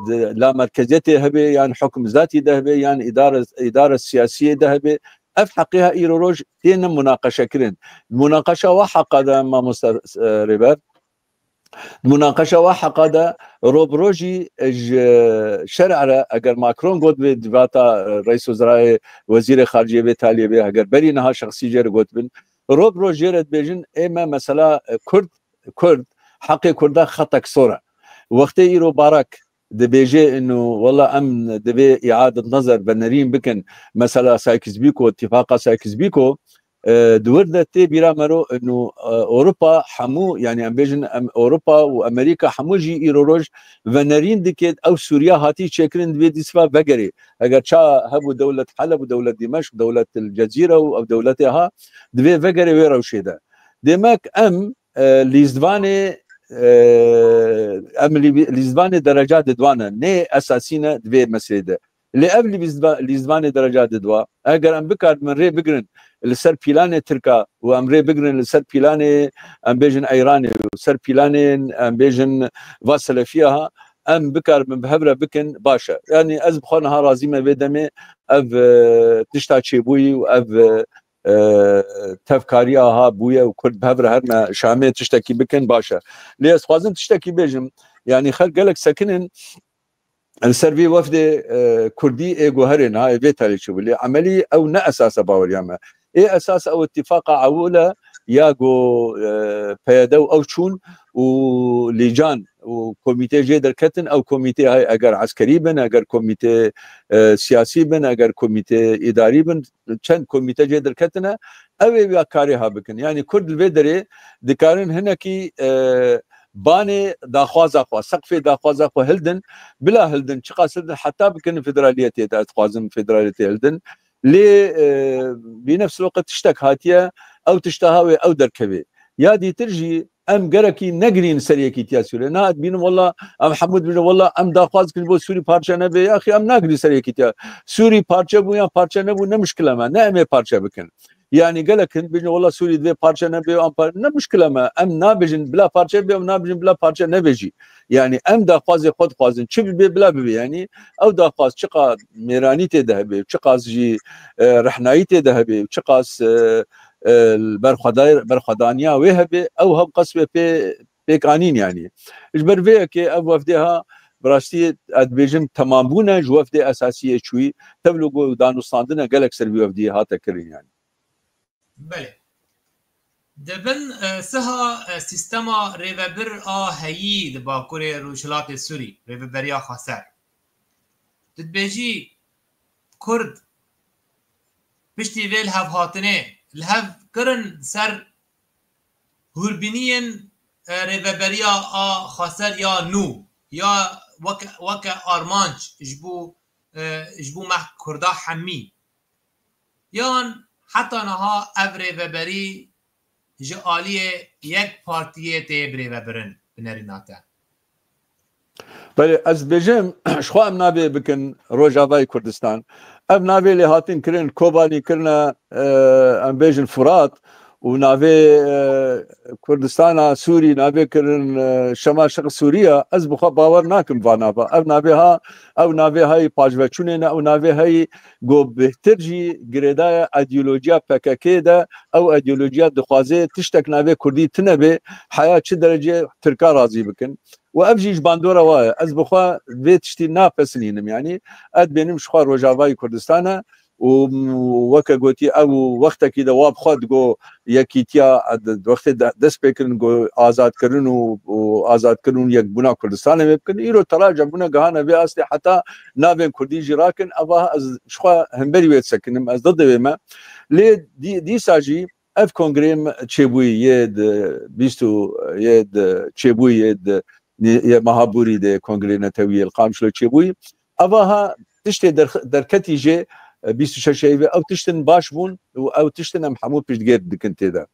di, la merkeziyetê hebe, yan hukm zatî de hebe, yan îdare, îdare siyasiyê de hebe, ev heqê ha îro roj têne munaqeşe kirin. Munaqeşa wa heqa de, mamoste, e, Rêber, munaqeşa wa heqa de, ro bi rojî ji şer'e re, eger Macron got vê civata, e, Reis Wezirayê, Wezîrê Xariciyê vê taliyê bê, eger berî niha şexsî jê re got bin, ro bi roj jê re dibêjin, ê me mesela, e, Kurd, Kurd, heqê Kurda xetek sor e. Wextê îro Barak dibêje inu, wela em divê iadet nezer venerîn bikin, mesela Sykes-Picot, tifaqa Sykes-Picot, e, di wir de tê bîra me ro inu, e, Ewropa hemû, yani em bêjin em, Ewropa û Amerîka hemû jî îro roj venerîn dike ew Sûriya hatî çêkirin divê dîsiva vegerê. Eger ça hebû dewlet Heleb û dewlet Dimeşq, dewlet El Cezîre û ew dewletê ha divê vegerê wê rewşê de. Demek em, e, lîzvanê, e, em lî-, lîzvanê dereca didwane, nê esasî ne di vê meselê de. Lê ev lîzva-, lîzvanê dereca didwa, eger em bikaribin rê bigirin li ser pîlanê Tirka û em rê bigirin li ser pîlanê, em bêjin Eyranê û ser pîlanên, em bêjin va Selefiya ha, em bikaribin bi hev re bikin, baş e. Yani ez bi xwe niha razî me vê demê ev, e, tişta çêbûyî û ev, e, e, tevkariya ha bûye û Kurd bi hev re herme Şamê tiştekî bikin, baş e. Lê ez dixwazim tiştekî bêjim, yani xelk gelek sekinin li ser vê wefdê, e, Kurdî ê guherê niha ê vê talê çêbû. Lê emelî ew ne esas e baweriya me. Ê esas ew îtîfaqa ewil e ya ku, e, P Y D û ew çûn û Lîcan û komîtê jê derketin, ew komîtê hay eger eskerî bin, eger komîtê, e, siyasî bin, eger komîtê îdarî bin, çend komîte jê derketine, ew ê ya karê ha bikin. Yani Kurd li vê derê dikarin hinekî, e, banê daxwaza xwe, seqfê daxwaza xwe hildin, bila hildin, çiqas hildin, heta bikin federaliyetê de, ez dixwazim federaliyetê hildin. Lê, e, bi nefs wekit tiştek hatiye, ew tişta ha wê ew derkevê. Ya dîtir jî em gerekî negirîn ser yekîtiya Sûriyê. Na dibînim wela em hemû dibêjin wela em daxwaz dikin ji bo Sûrî parçe nebe. Yaxî em nagirîn ser yekîtiya. Sûrî parçe bû yan parçe nebû ne mişkile me. Ne em ê parçe bikin. Yanî gelek hin dibêjin wela Sûrî divê parçe nebe, em par-, ne mişkile me. Em nabêjin bila parçe be, em nabêjin bila parçe nebe jî. Yanî em daxwazê xwe dixwazin. Çi bibe bila bibe yanî. Ew daxwaz çiqas mêranî tê de hebe, çiqas jî, e, rehnayî tê de hebe, çiqas, e, e, berxwedar-, berxwedaniya wê hebe, ew hewqas wê pê, pêk anîn yanî. Ji ber vê yekê ev wefdê ha bi rastî ez dibêjim temambûn e ji wefdê esasî yê çûyî, tevlo ku danûstandine gelek ser vî wefdiyê hate kirin yanî. Belê. Di bin, e, siha, e, sîstema rêvebir a heyî di Bakurê Rojhilatê Sûrî, Rêveberiya Xweser. Tu dibêjî Kurd piştî vê lihevhatinê li hev kirin ser hûrbîniyên, e, rêveberiya a Xweser ya nû ya weke, weke armanc ji bo, e, ji bo me Kurda hemî. Yan heta niha ev rêveberî ji aliyê yek partiyê tê birêvebirin, bi nerîna te? Belê, ez dibêjim, ji xwe em navê bikin Rojavayê Kurdistan. Ev navê lê hatin kirin, Kobanî kirine, e, em bêjin Furat û navê, e, Kurdistana Sûrî navê kirin, e, Şemal Şerq Sûriya. Ez bi xwe bawer nakim va nava. Ev navê ha, ew navê hayî pajveçûnê ne, ew navê hayî ku bêhtir jî girêdayê îdeolojiya P K K de, ew îdeolojiya dixwaze tiştek navê Kurdî tune bê, heya çi derecê Tirka razî bikin. Û ev jî ji bandora wa ye. Ez bi xwe vê tiştî napesinînim, yanî ez dibênim ji xwe Rojavayê Kurdistan e û weke gotî ew wextekî de wa bi xwe digo yekîtiya, wextê de dest pê kirin ku azadkirin û, û azadkirin û yekbûna Kurdistanê wê bikin. Îro terac em bûne gihane vê astê heta navên Kurdî jî rakin. Eva ez ji xwe hemberî wê disekinim, ez didê wê me. Lê dî-, dîsa jî ev kongreyê me çêbûyî yê di bîst û yê di çêbûyî yê di nê-, yê meha borî de kongreyê netewî yê li Qamişlo çêbûyî. Eva ha tiştê derx-, derketî jê, e, bîst û şeş Eylûlê ew tiştin baş bûn û ew tiştin em hemû piştgêr dikin tê de.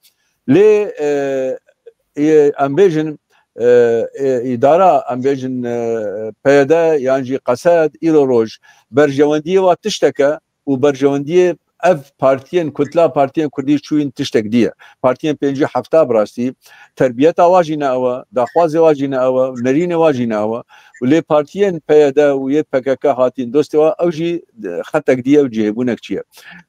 Lê, e, ê, em bêjin, e, e, îdara, em bêjin, e, P Y D yan jî Qesed îro roj berjewendiyê wa tişteke û berjewendiyê ev partiyên, kutla partiyên Kurdî çûyîn tiştek dî ye. Partiyên pêncî hefta bi rastî terbiyeta wa jî ne ew e, daxwazê wa jî ne ew e, nerînê wa jî ne ew e. Û lê partiyên P Y D û yê P K K hatîn dostê wa, ew jî xetek dî ye û cihêbûnek çi ye.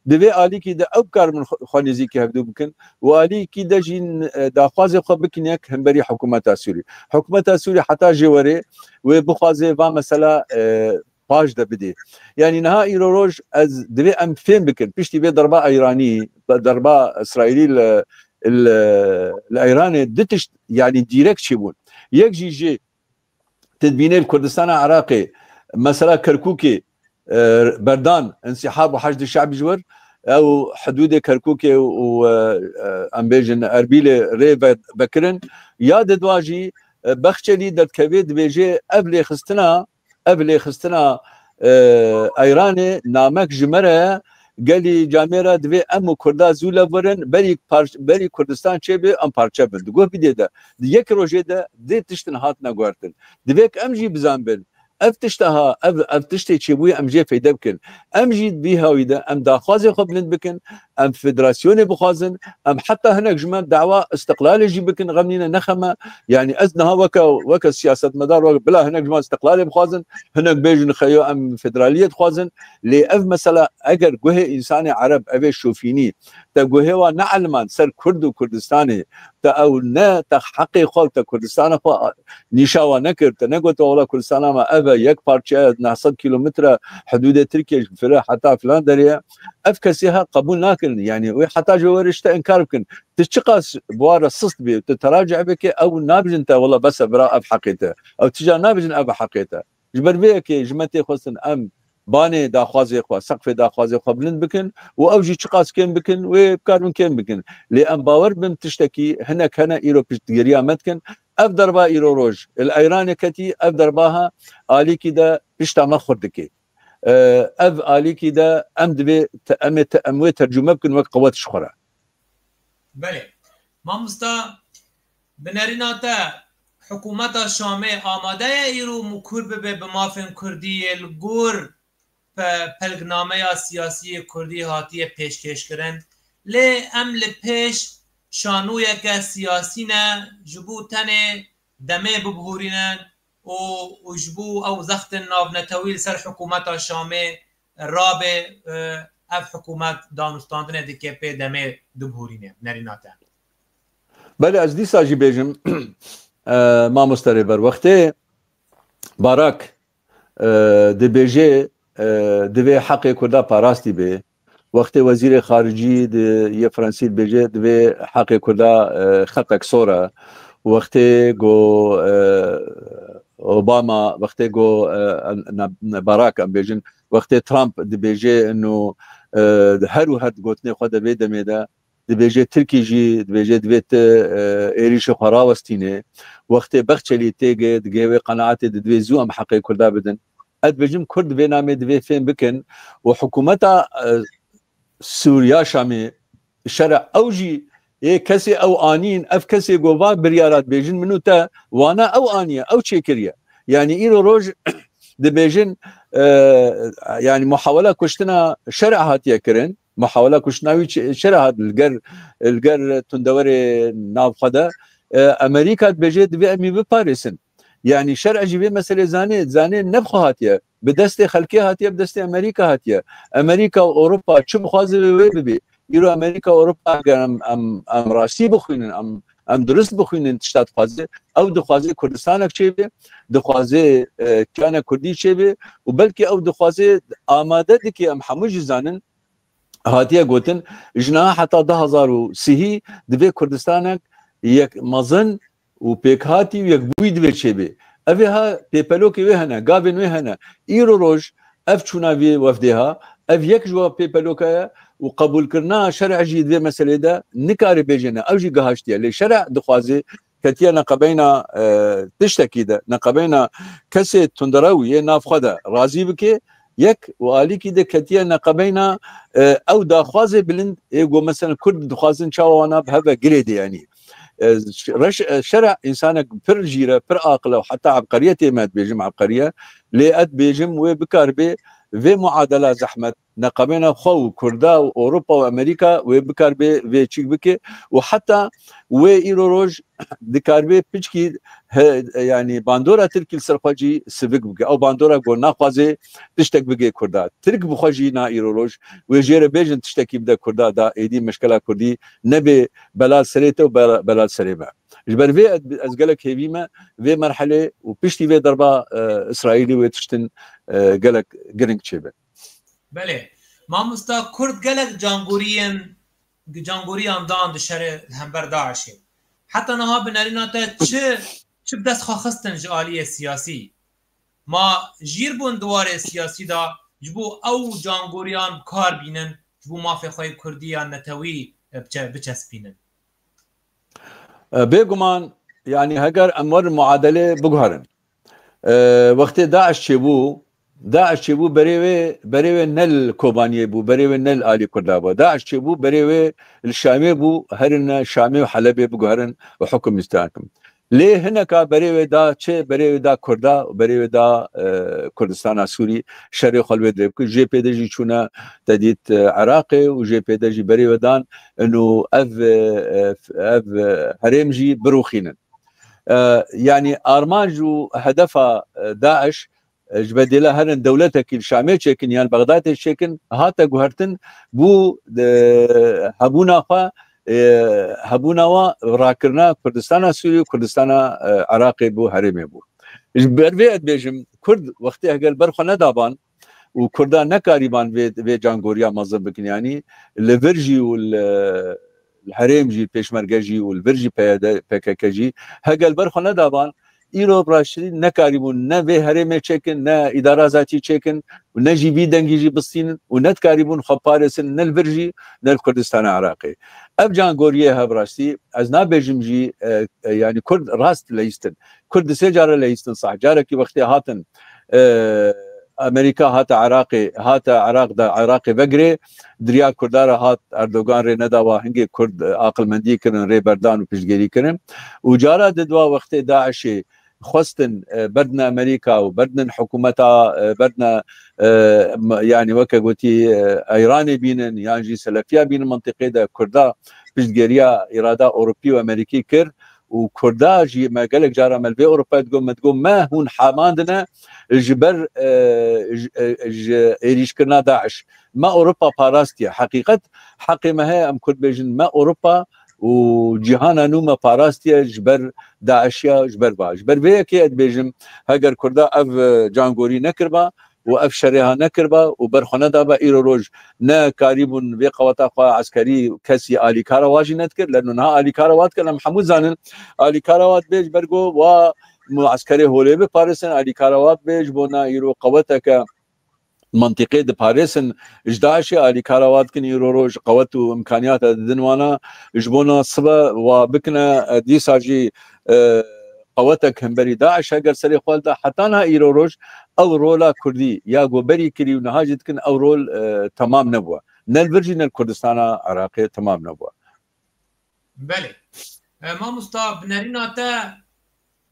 Di vê alîkî de ew bikarin xwe, xwe nêzîkî hevdû bikin û alîkî de jî, e, daxwazê xwe bikin yek hemberî hikûmeta Sûrî. Hikûmeta Sûrî heta jê were wê bixwaze va mesela, e, paş de bidê. Yanî niha îro roj ez divê em fêm bikin. Piştî vê derba Îranî, derba Îsraîlî li, li, li Îranê du tişt, yanî dîrek çêbûn. Yek jî jê tu dibînê li Kurdistana Iraqê, mesela Kerkûkê, e, berdan, însîhab û heşdî şe'bî ji wir, ew hidûdê Kerkûkê û, e, e, em bêjin Erbîlê rê ve-, vekirin. Ya di dua jî, e, Bexçelî derdikeve dibêje ev lêxistina, ev lêxistina, e, Îranê namek ji me re ye, gelî camêra divê em û Kurda zû lev werin, berî par-, berî Kurdistan çêbe, em parçe bin. Di guh bidê de, di yek rojê de dê tiştin hatine guhertin. Divê ku em jî bizanbin, ev tişta ha, ev, ev tiştê çêbûyî em jê feyde bikin. Em jî di vî hawî de em daxwazê xwe bilind bikin, em federasyonê bixwazin, em heta hinek ji me dawa istiqlalê jî bikin, xem nîne nexeme. Yanî ez niha weke, weke siyasetmedar, weke bila hinek ji me istiqlalê bixwazin, hinek bêjin xeyo em federaliyê dixwazin. Lê ev mesela eger guhê însanê Ereb, evê şofînî, te guhê wa neeliman ser Kurd û Kurdistanê, te ew ne te heqê xwe, te Kurdistana xwe nîşa wa nekir, te negot wela Kurdistana me ev e, yek parçe ye, neh sed kîlometre hidûdê Tirkiye ji fire heta filan derê ye. Ev kesê ha qebûl nakin. Yanî wê heta ji wê were ji te înkar bikin. Tu çiqas bi wan re sist bî, tu teraci'e bikî, ew nabêjin te wela bes e bira ev heqê te. Ew tija nabêjin ev e heqê te. Ji ber vê yekê ji me tê xwestin em banê daxwazê xwe, seqfê daxwazê xwe bilind bikin û ew jî çiqas kêm bikin, wê bikaribin kêm bikin. Lê em bawer bin tiştekî hinek hene îro piştgiriya me dikin. Ev derba îro roj li Îranê ketî, ev derba ha alîkî de pişta me xurt dike. E, ev alîkî de em divê te-, em ê te-, em wê tercûme bikin wek qewet ji xwe re. Belê. Mamosta, bi nerîna te, hikûmeta Şamê amade ye îro Kurd bibe bi mafên Kurdî yê li gor pe-, pelgnameya siyasî yê Kurdî hatiye pêşkêşkirin. Lê em li pêş şanoyeke siyasî ne, ji bo tenê demê bibihurînin û, û ji bo ew zextên navnetewî li ser hikûmeta Şamê rabe, e, ev hikûmet danûstandinê dike pê demê dibihurîne, nerîna te. Belê, ez dîsa jî bêjim, e, mamoste Rêber, wextê Barak, e, dibêje, e, divê heqê Kurda parastî bê. Wextê wezîrê xaricî di yê Fransî dibêje, divê heqê Kurda, e, xetek sor e. Wextê go, e, Obama, wextê go, e, na, na, Barak em bêjin, wextê Trump dibêje, ino, e, her û her di gotinê xwe de vê demê de, dibêje Tirkî jî, dibêje divê ti, e, êrîşê xwe rawestîne. Wextê Bexçelî têge, digê wê qenaetê de divê zû em heqê Kurda bidin. Ez dibêjim Kurd vê namê divê fêm bikin û hikûmeta, e, Sûriya Şamê şere ew jî ê kesê ew anîn, ev kesê go va biryara dibêjin min û te wana ew aniye, ew çêkiriye. Yanî îro roj dibêjin, e, yanî muhawela kuştina şere hatiye kirin. Muhawela kuştina wî çi-, şere hat li ger, li ger tundewerê navxwe de. E, Amerîka dibêje divê em wî biparêsin. Yanî şer'e jî vê meselê zanê, zanê ne bi xwe hatiye. Bi destê xelkê hatiye, bi destê Amerîka hatiye. Amerîka û Ewropa çi bixwaze wê, wê bibê. Îro Amerîka û Ewropa eger em, em, em rastî bixwînin, em, em durist bixwînin tişta dixwaze, ew dixwaze Kurdistanek çêbe, dixwaze, e, kiyane Kurdî çêbe û belkî ew dixwaze amade dike, em hemû jî zanin, hatiye gotin, ji niha heta du hazar û sî divê Kurdistanek yek mezin û pêkhatî û yekbûyî divê çêbê. Ev ê ha pêpelokê wê hene, gavên wê hene. Îro roj ev çûna vê wefdê ha, ev yek ji we pêpeloka ye û qebûlkirina şer'e jî di vê meselê de nikare bêje ne. Ew jî gihaştiye. Lê şer'e dixwaze ketiye neqebeyna, e, tiştekî de, neqebeyna kesê tunderew yê navxwe de razî bike, yek û alîkî de ketiye neqebeyna, e, ew daxwazê bilind ê ku mesela Kurd dixwazin çawa wana bi hev ve girêdê yanî. E, reş-, e, şer'e însanek pir jîr e, pir aqil e û heta ebqeriyetê me dibêjim ebqeriye, lê ez dibêjim wê bikaribe vê muadela zehmet, neqebêna xwe û Kurda û Ewropa û Amerîka wê bikaribe vê çîk bike û heta wê îro roj dikaribe piçkî he, yanî bandora Tirkî li ser xwe jî sivik bike. Ew bandora ku naxwaze tiştek bige Kurda. Tirk bi xwe jî na îro roj wê jê re bêjin tiştekî bide Kurda da êdî meşkela Kurdî nebê belal serê te û bela-, belal serê me. Ji ber vê ez, ez gelek hêvî me vê merhelê û piştî vê derba, e, Îsraîlî wê tiştin, e, gelek giring çêbe. Belê. Mamosta, Kurd gelek cangoriyên, cangoriyan dan di şerê li hember DAIŞê. Heta niha bi nerîna te çi, çi bi dest xwe xistin ji aliyê siyasî? Ma jîr bûn di warê siyasî de ji bo ew cangoriyan bi kar bînin, ji bo mafê xwe yê Kurdî ya netewî, e, biçe-, biçespînin? E, bêguman, yanî heger em werin muadelê biguherin. E, wextê DAIŞ çêbû, DAIŞ çêbû berê wê, berê wê ne li Kobaniyê bû, berê wê ne li alî Kurda bû. DAIŞ çêbû, berê wê li Şamê bû, herin Şamê û Helebê biguherin û hukum îstihkam. Lê hineka berê wê da çi, berê wê da Kurda, berê wê da, e, Kurdistana Sûrî, şerê xwe li wê dirê bikin. Jê pê de jî çûne te dît, e, Iraqê û jê pê de jî berê wê dan, ino ev, e, ev, e, herêm jî birûxînin. E, yanî armanc û hedefa, e, DAIŞ, e, ji bedêla herin dewletekî li Şamê çêkin yan Bexdadê çêkin, hate guhertin bû, e, hebûna xwe, e, hebûna wa rakirina Kurdistana Sûrî û Kurdistana, e, Iraqê bû, herêmê bû. Ji ber vê ez dibêjim, Kurd wextê heger ber xwe nedaban û Kurda nekarîban vê, vê cangoriya mezin bikin, yanî li vir jî û li, li herêm jî, pêşmerge jî û li vir jî P Y D, P K K jî, heger ber xwe nedaban, îro bi raştî nekarîbûn ne vê herêmê çêkin, ne îdara zatî çêkin û ne jî vî dengî jî bistînin û ne dikarîbûn xwe parêsin ne li vir jî ne li Kurdistana Iraqê. Ev cangoriyê he bi raştî, ez nabêjim jî, e, e, yanî Kurd rast leyîstin. Kurd di sê care leyîstin sah. Carekî wextê hatin, e, Amerîka hate Iraqê, hate Iraq de Iraqê vegirê, diriya Kurda re hat Erdogan rê neda wa hingê Kurd, e, aqilmendî kirin, rêberdan û piştgirî kirin. Û cara di dua wextê DAIŞê xwestin, e, berdine Amerîka û berdin hikûmeta, e, berdine, e, m-, yanî weke gotî, e, Îranê bînin yan jî Selefiya bînin mintiqê de Kurda piştgiriya îrada Ewropî û Amerîkî kir û Kurda jî me gelek cara me li vê Ewropayê digot, me digot, me hûn hemandine ji ber, e, ji, e, ji êrîşkirina DAIŞ. Me Ewropa parastiye. Heqîqet, heqê me heye em Kurd bêjin, me Ewropa û cîhana nû me parastiye ji ber DAIŞiya, ji ber va. Ji ber vê yekê ez dibêjim, heger Kurda ev, e, cangorî nekiriba û ev şerê ha nekiriba û ber xwe nedaba, îro roj ne karîbûn vê qeweta xwe eskerî kesî alîkara wa jî nedikir. Leno niha alîkara wa dikir, em hemû zanin alîkara wa dibê ji ber ku wa mueskerê holê biparêzin, alîkara wa dibê ji bona îro qeweteke mintîqê diparêzin ji DAIŞê, alîkara wa dikin îro roj qewet û imkaniyata didin wana ji bona sibe wa bikine, e, dîsa jî, e, qewetek hemberî DAIŞ heger serê xwe da heta niha îro roj ew rola Kurdî ya ku berî kirî û niha jî dikin ew rol, e, temam nebûwe. Ne li vir jî ne li Kurdistana Iraqê temam nebûwe. Belê. E, mamosta, bi nerîna te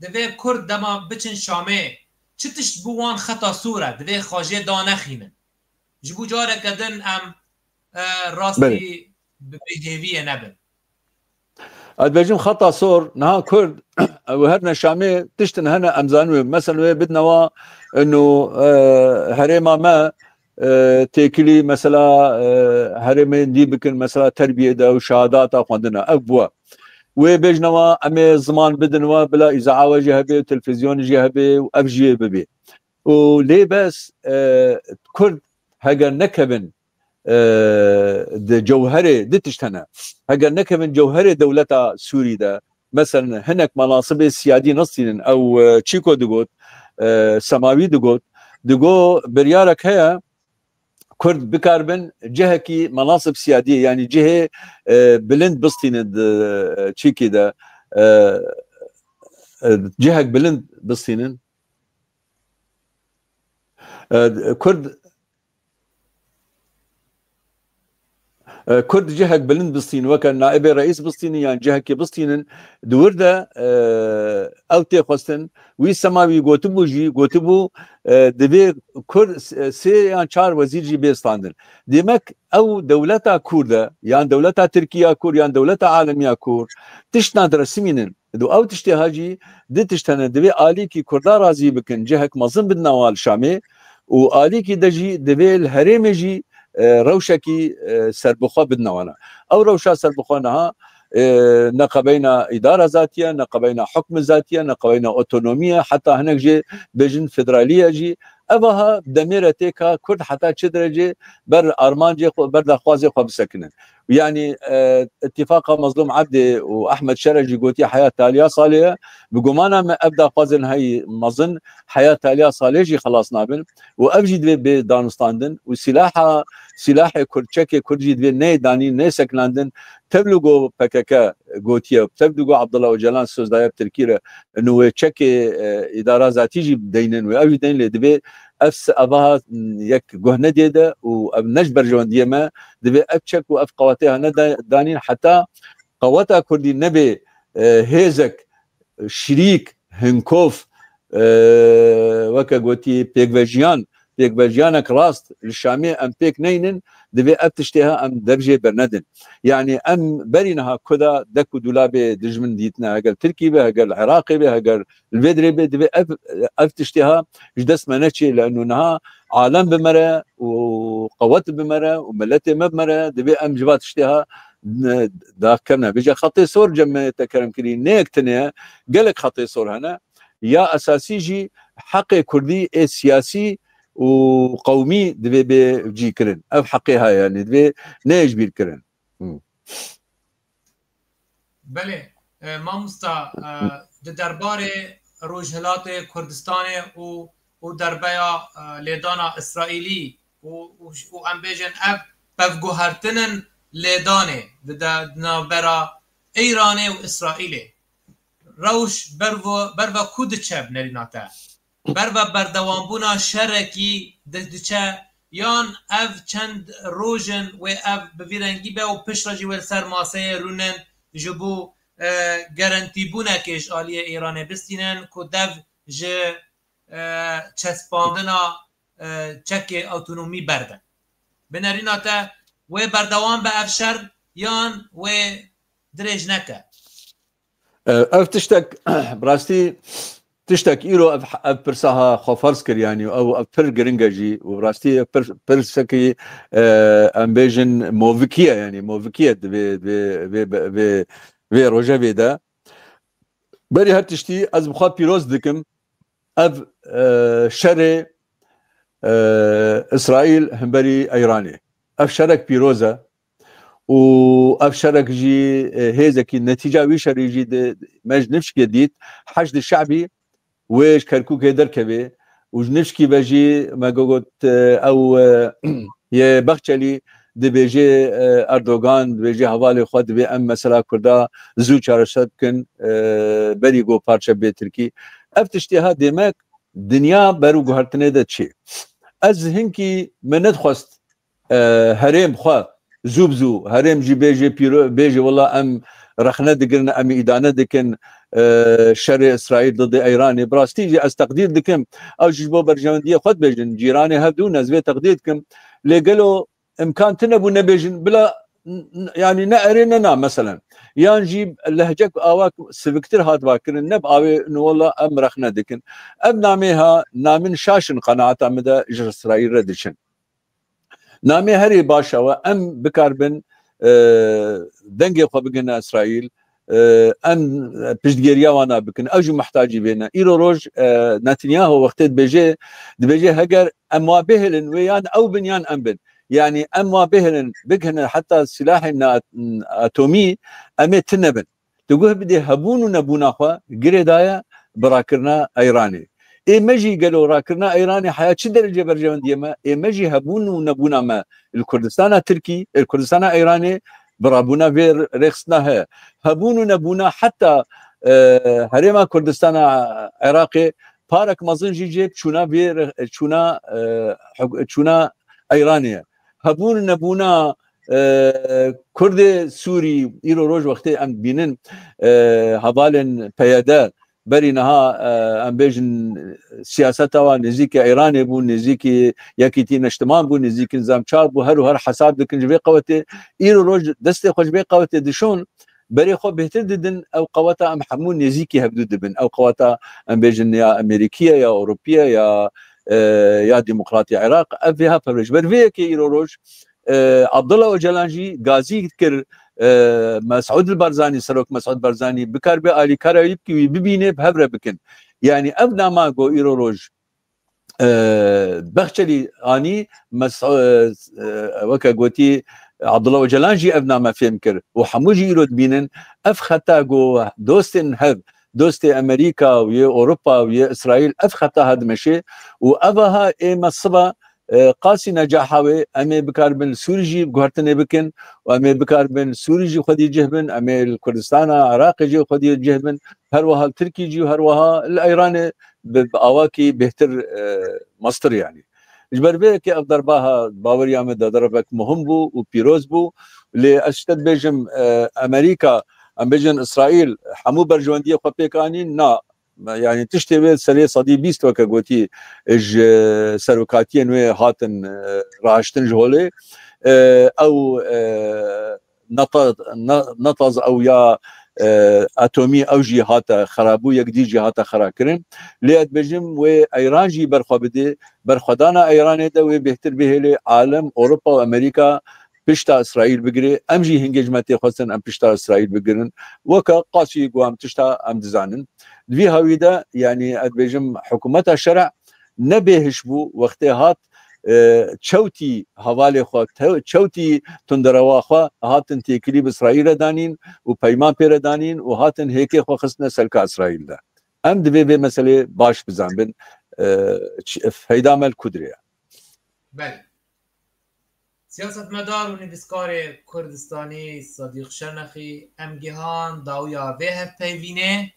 divê Kurd dema biçin Şamê, çi tişt bi wan xeta sor e, divê xwe jê danexînin? Ji bo careke din em, e, rastî Belê. bi bêhêviyê nebin. Ez dibêjim xeta sor, niha Kurd, ew her ne Şamê tiştin hene em zanin wê. Mesela wê bidnewa ino, e, herêma me, e, têkilî mesela, e, herêmên dî bikin, mesela terbiyê de û şehadata xwendina. Ev bû. Wê bêjnewa em ê ziman bidin we, bila îzaa we jî hebe, televîzyon jî hebe û ev jî wê bibê. Û lê bes, e, Kurd heger nekevin, e, di cewherê, di tişt hene. Heger nekevin cewherê dewleta Sûrî de, meselen hinek menasibê siyadî nestînin, ew, e, çîko digot, e, Semawî digot, digo biryarek heye, Kurd bikaribin cihekî menasib siyadî, yanî cihê, e, bilind bistînin di, e, çîkî de, e, e, cihek bilind bistînin. E, Kurd, e, Kurd cihek bilind bistîn, weke naibê reîs bistînin yan cihekê bistînin, di wir de, e, ew tê xwestin, wî sema wî gotibû jî, gotibû, e, divê Kurd s-, sê yan çar wezîr jî bê standin. Demek ew dewleta Kurd e, yan dewleta Tirkiya Kurd, yan dewleta alemiya Kurd, tiştna diresimînin. Û ew tiştê ha jî di tişt hene, divê alîkî Kurda razî bikin, cihek mezin bidin wan li Şamê û alîkî de jî divê li herêmê jî, e, rewşekî, e, serbixwe bidin wana. Ew rewşa serbixwe niha, e, neqebeyna îdara zatiye, neqebeyna hukm zatiye, neqebeyna otonomiye, heta hinek jê bêjin federaliye jî. Ev aha demê re tê ka Kurd heta çi derecê ber armancê xwe, ber daxwazê xwe bisekinin. Yanî, e, îtîfaqa Mezlûm Ebdê û Ehmed Şere jî gotiye heya taliya salê ye. Bi gumana me ev daxwazên heyî mezin heya taliya salê jî xelas nabin. Û ev jî divê bê danûstandin. Û sîlaha, sîlahê Kurd, çekê Kurd jî divê neyê danîn, neyê sekinandin. Tevlî ku P K K gotiye, tevlî ku Abdullah Ocalan soz daye bi Tirkî re, inu wê çekê, e, îdara zatî jî deynin wê. Ev jî deyn lê divê ev s-, ev aha yek guh nedê de û ev ne ji berjewendiyê me, divê ev çek û ev qewetê hane da-, danîn heta qeweta Kurdî nebê, e, hêzek, şirîk, hinkov, e, weke gotî pêkvejiyan, pêkvejiyanek rast li Şamê em pêk neynin, divê ev tiştê ha em dev jê bernedin. Yanî em berî niha kuda dek û dûlabê dijmin dîtine, heger Tirkî be, heger li Iraqê be, heger li vê dirê bê, divê ev, ev tiştê ha ji dest me neçê, leno niha alem bi me re û qewet bi me re û miletê me bi me re, divê em ji va tiştê ha, ne, daxkevne. Vêca xetê sor cem me te kerem kirî, ne yek tine ye, gelek xetê sor hene. Ya esasî jî heqê Kurdî ê siyasî û qewmî divê bê cî kirin. Ev heqê ha ye, yanî divê neyê ji bîr kirin. Hı. Belê, e, mamosta, e, di derbarê Rojhilatê Kurdistanê û, û derbeya, e, lêdana Îsraîlî û, û, û em bêjin ev pevguhertinin lêdanê di de-, di navbera Îranê û Îsraîlê. Rewş bervo-, berva ku diçe bi nerîna te? ber ve berdewambûna şerekî di-, diçe, yan ev çend roj in wê ev bi vî rengî be û piştre jî wê li ser maseyê rûnin ji bo, e, gerentîbûnekê ji aliyê Îranê bistînin ku dev ji, e, çespandina, e, çekê otonomî berdin. Bi nerîna te wê berdewam be ev şer yan wê dirêj neke? E, ev tiştek, bi rastî tiştek îro ev, ev pirsa ha xwe ferz kir, yanî ew, ev pir giring e jî û bi rastî ev pir, pirsekî, e, em bêjin movikî ye, yanî movikî ye di vê, vê, vê, vê, vê rojevê de. Berî her tiştî ez bi xwe pîroz dikim ev, e, şerê, e, Îsraîl hemberî Eyranê. Ev şerek pîroz e û ev şerek jî, e, hêzekî, netîca wî şerî jî di, me ji nifşkê dît, Heşdî Şebî wê ji Kerkûkê derkevê û ji nifşkî ve jî me got, e, ew, e, yê Bexçelî dibêje, e, Erdogan, dibêje hevalê xwe, divê em mesela Kurda zû çareser bikin, e, berî ku parçe bê Tirkî. Ev tiştê ha dêmek dinya ber û guhertinê de çê. Ez hinkî me nedixwest, e, herêm xwe zû bi zû, herêm jî bêje pîro-, bêje wela em rexne digirin, em îdane dikin, e, şerê Îsraîl didê Eyranê. Bi rastî jî ez teqdîr dikim. Ew jî ji bo berjewendiyê xwe dibêjin. Cîranê hev dûn, ez vê teqdîr dikim. Lê gelo imkan tune bû nebêjin, bila n-, n-, yanî ne erê ne na meselen. Yan jî lehcek bi awak siviktir hat vakirin, ne bi awê nû wela em rexne dikin. Ev namê ha, namin şaş in qenaeta min de ji Îsraîl re diçin. Namê herê baş ew e, em bikaribin, e, dengê xwe bigihine Îsraîl, e, em piştgiriya wana bikin. Ew jî muhtacî vê ne. Îro roj, e, Netanyahu wextê dibêje, dibêje heger em wa bihêlin wê yan ew bin yan em bin. Yanî em wa bihêlin, bigihine heta silahên ne-, atomî, em ê tune bin. Tu guh bidê hebûn û nebûna xwe girêdaye bi rakirina Eyranê. Ê me jî gelo rakirina Eyranê heya çi derece berjewendiyê me? Ê me jî hebûn û nebûna me li Kurdistana Tirkî, li Kurdistana Eyranê bi rabûna vê rêxistina heye. Hebûn û nebûna heta, e, Herêma Kurdistana Iraqê parek mezin jî cê çûna vê re-, çûna, e, huk-, çûna Eyranê ye. Hebûn nebûna, e, Kurdê Sûrî îro roj wextê em dibînin, e, hevalên P Y D berî niha, e, em bêjin siyaseta wan nêzîkî Îranê bû, nêzîkî Yekîtî Neştiman bû, nêzîkî Nizam Çak bû, her û her hesab dikin ji vê qewetê. Îro roj destê xwe ji vê qewetê dişon, berê xwe bêhtir didin, ew qeweta em hemû nêzîkî hevdû dibin. Ew qeweta em bêjin ya Amerîkî ye, ya Ewropî ye, ya, e, ya Demokratî Iraq. Ev vê ha pevre. Ji ber vê yekê îro roj, e, Abdullah Ocalan jî gazî kir, e, Mesûd Barzanî, Serok Mesûd Barzanî, bikaribe alîkara wî bikî, wî bibîne, bi hev re bikin. Yanî ev nama ku îro roj, e, Bexçelî anî, Mes-, e, e, weke gotî Abdullah Ocalan jî ev name fêm kir û hemû jî îro dibînin. Ev xeta ku dostên hev, dostê Amerîka û yê Ewropa û yê Îsraîl ev xeta ha dimeşê û ev aha ê me siba, e, qasî necaha wê, em ê bikaribin li Sûrî jî guhertinê bikin û em ê bikaribin li Sûrî jî xwedî cih bin, em ê li Kurdistana Iraqê jî xwedî cih bin, her wiha li Tirkî jî û her wiha li Eyranê bi, bi awakî bêhtir, e, mestir yanî. Ji ber vê yekê ev derba ha baweriya min de derbek muhim bû û pîroz bû. Lê ez ji te dibêjim, e, Amerîka, em bêjin Îsraîl hemû berjewendiyê xwe pêk anîn? Na. Me, yanî tiştê wê serê sedî bîst weke gotî ji serokatiyên wê hatin, e, rahiştin ji holê. E, ew, e, neta-, ne-, netaz ew ya, e, atomî ew jî hate xerabû, yek dî jî hate xerakirin. Lê ez dibêjim wê Eyran jî berxwe bidê, berxwedana Eyranê de wê bêhtir bihêlê, alem, Ewropa û Amerîka pişta Îsraîl bigirê, em jî hingê ji me tê xwestin em pişta Îsraîl bigirin. Weke qasî ku em tişta em dizanin. Di vî hawî de, yanî ez dibêjim hikûmeta şerê ne bêhiş bû, wextê hat, e, çewtî hevalê xwe, te-, çewtî tunderewa xwe hatin têkilî bi Îsraîl re danîn û peyman pê re danîn û hatin hêkê xwe xistine selka Îsraîl de. Em divê vê meselê baş bizanbin, e, çi-, feyda me li ku dirê ye. Belê. Siyasetmedar û nivîskarê Kurdistanî Sedîq Şenexî, em gihan dawiya vê hevpeyvînê.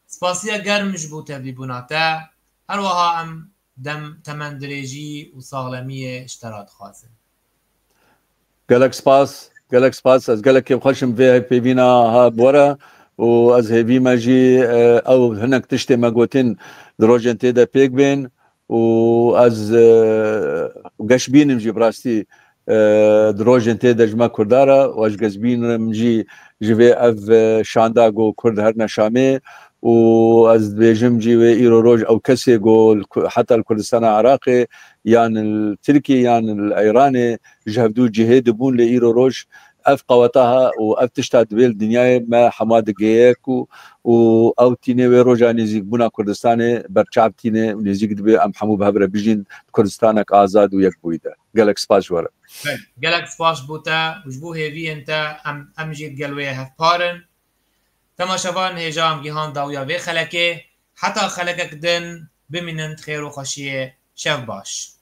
Spasiya germ ji bo tevlîbûna te. Her wiha em dem temendirêjî û saxlemiyê ji te re dixwazin. Gelek spas, gelek spas. Ez gelek kêfxweş im vê hevpeyvîna ha bi we re û ez hêvî me jî ew hinek tiştê me gotin di rojên tê de pêk bên û ez geşbîn im jî bi rastî di rojên tê de ji me Kurda re û ez geşbîn im jî ji vê ev şanda ku Kurd herine Şamê û ez dibêjim jî wê îro roj ew kesê ku heta li Kurdistana Iraqê yan li Tirkiyê yan li Îranê ji hevdû cihê dibûn lê îro roj ev qeweta ha û ev tişta dibê li dinyayê me hema digeye ku û ew tînê wê roja nêzîkbûna Kurdistanê berçav tîne û nêzîk dibe em hemû bi hev re bijîn di Kurdistanek azad û yekbûyî de. Gelek spas ji we re. Gelek spas bo te û ji bo hêviyên te em, em jî digel wê hevpar in. Temaşevan, hêja em gihan dawiya vê xelekê. Heta xelekek din bimînin di xêr û xweşiyê. Şev baş.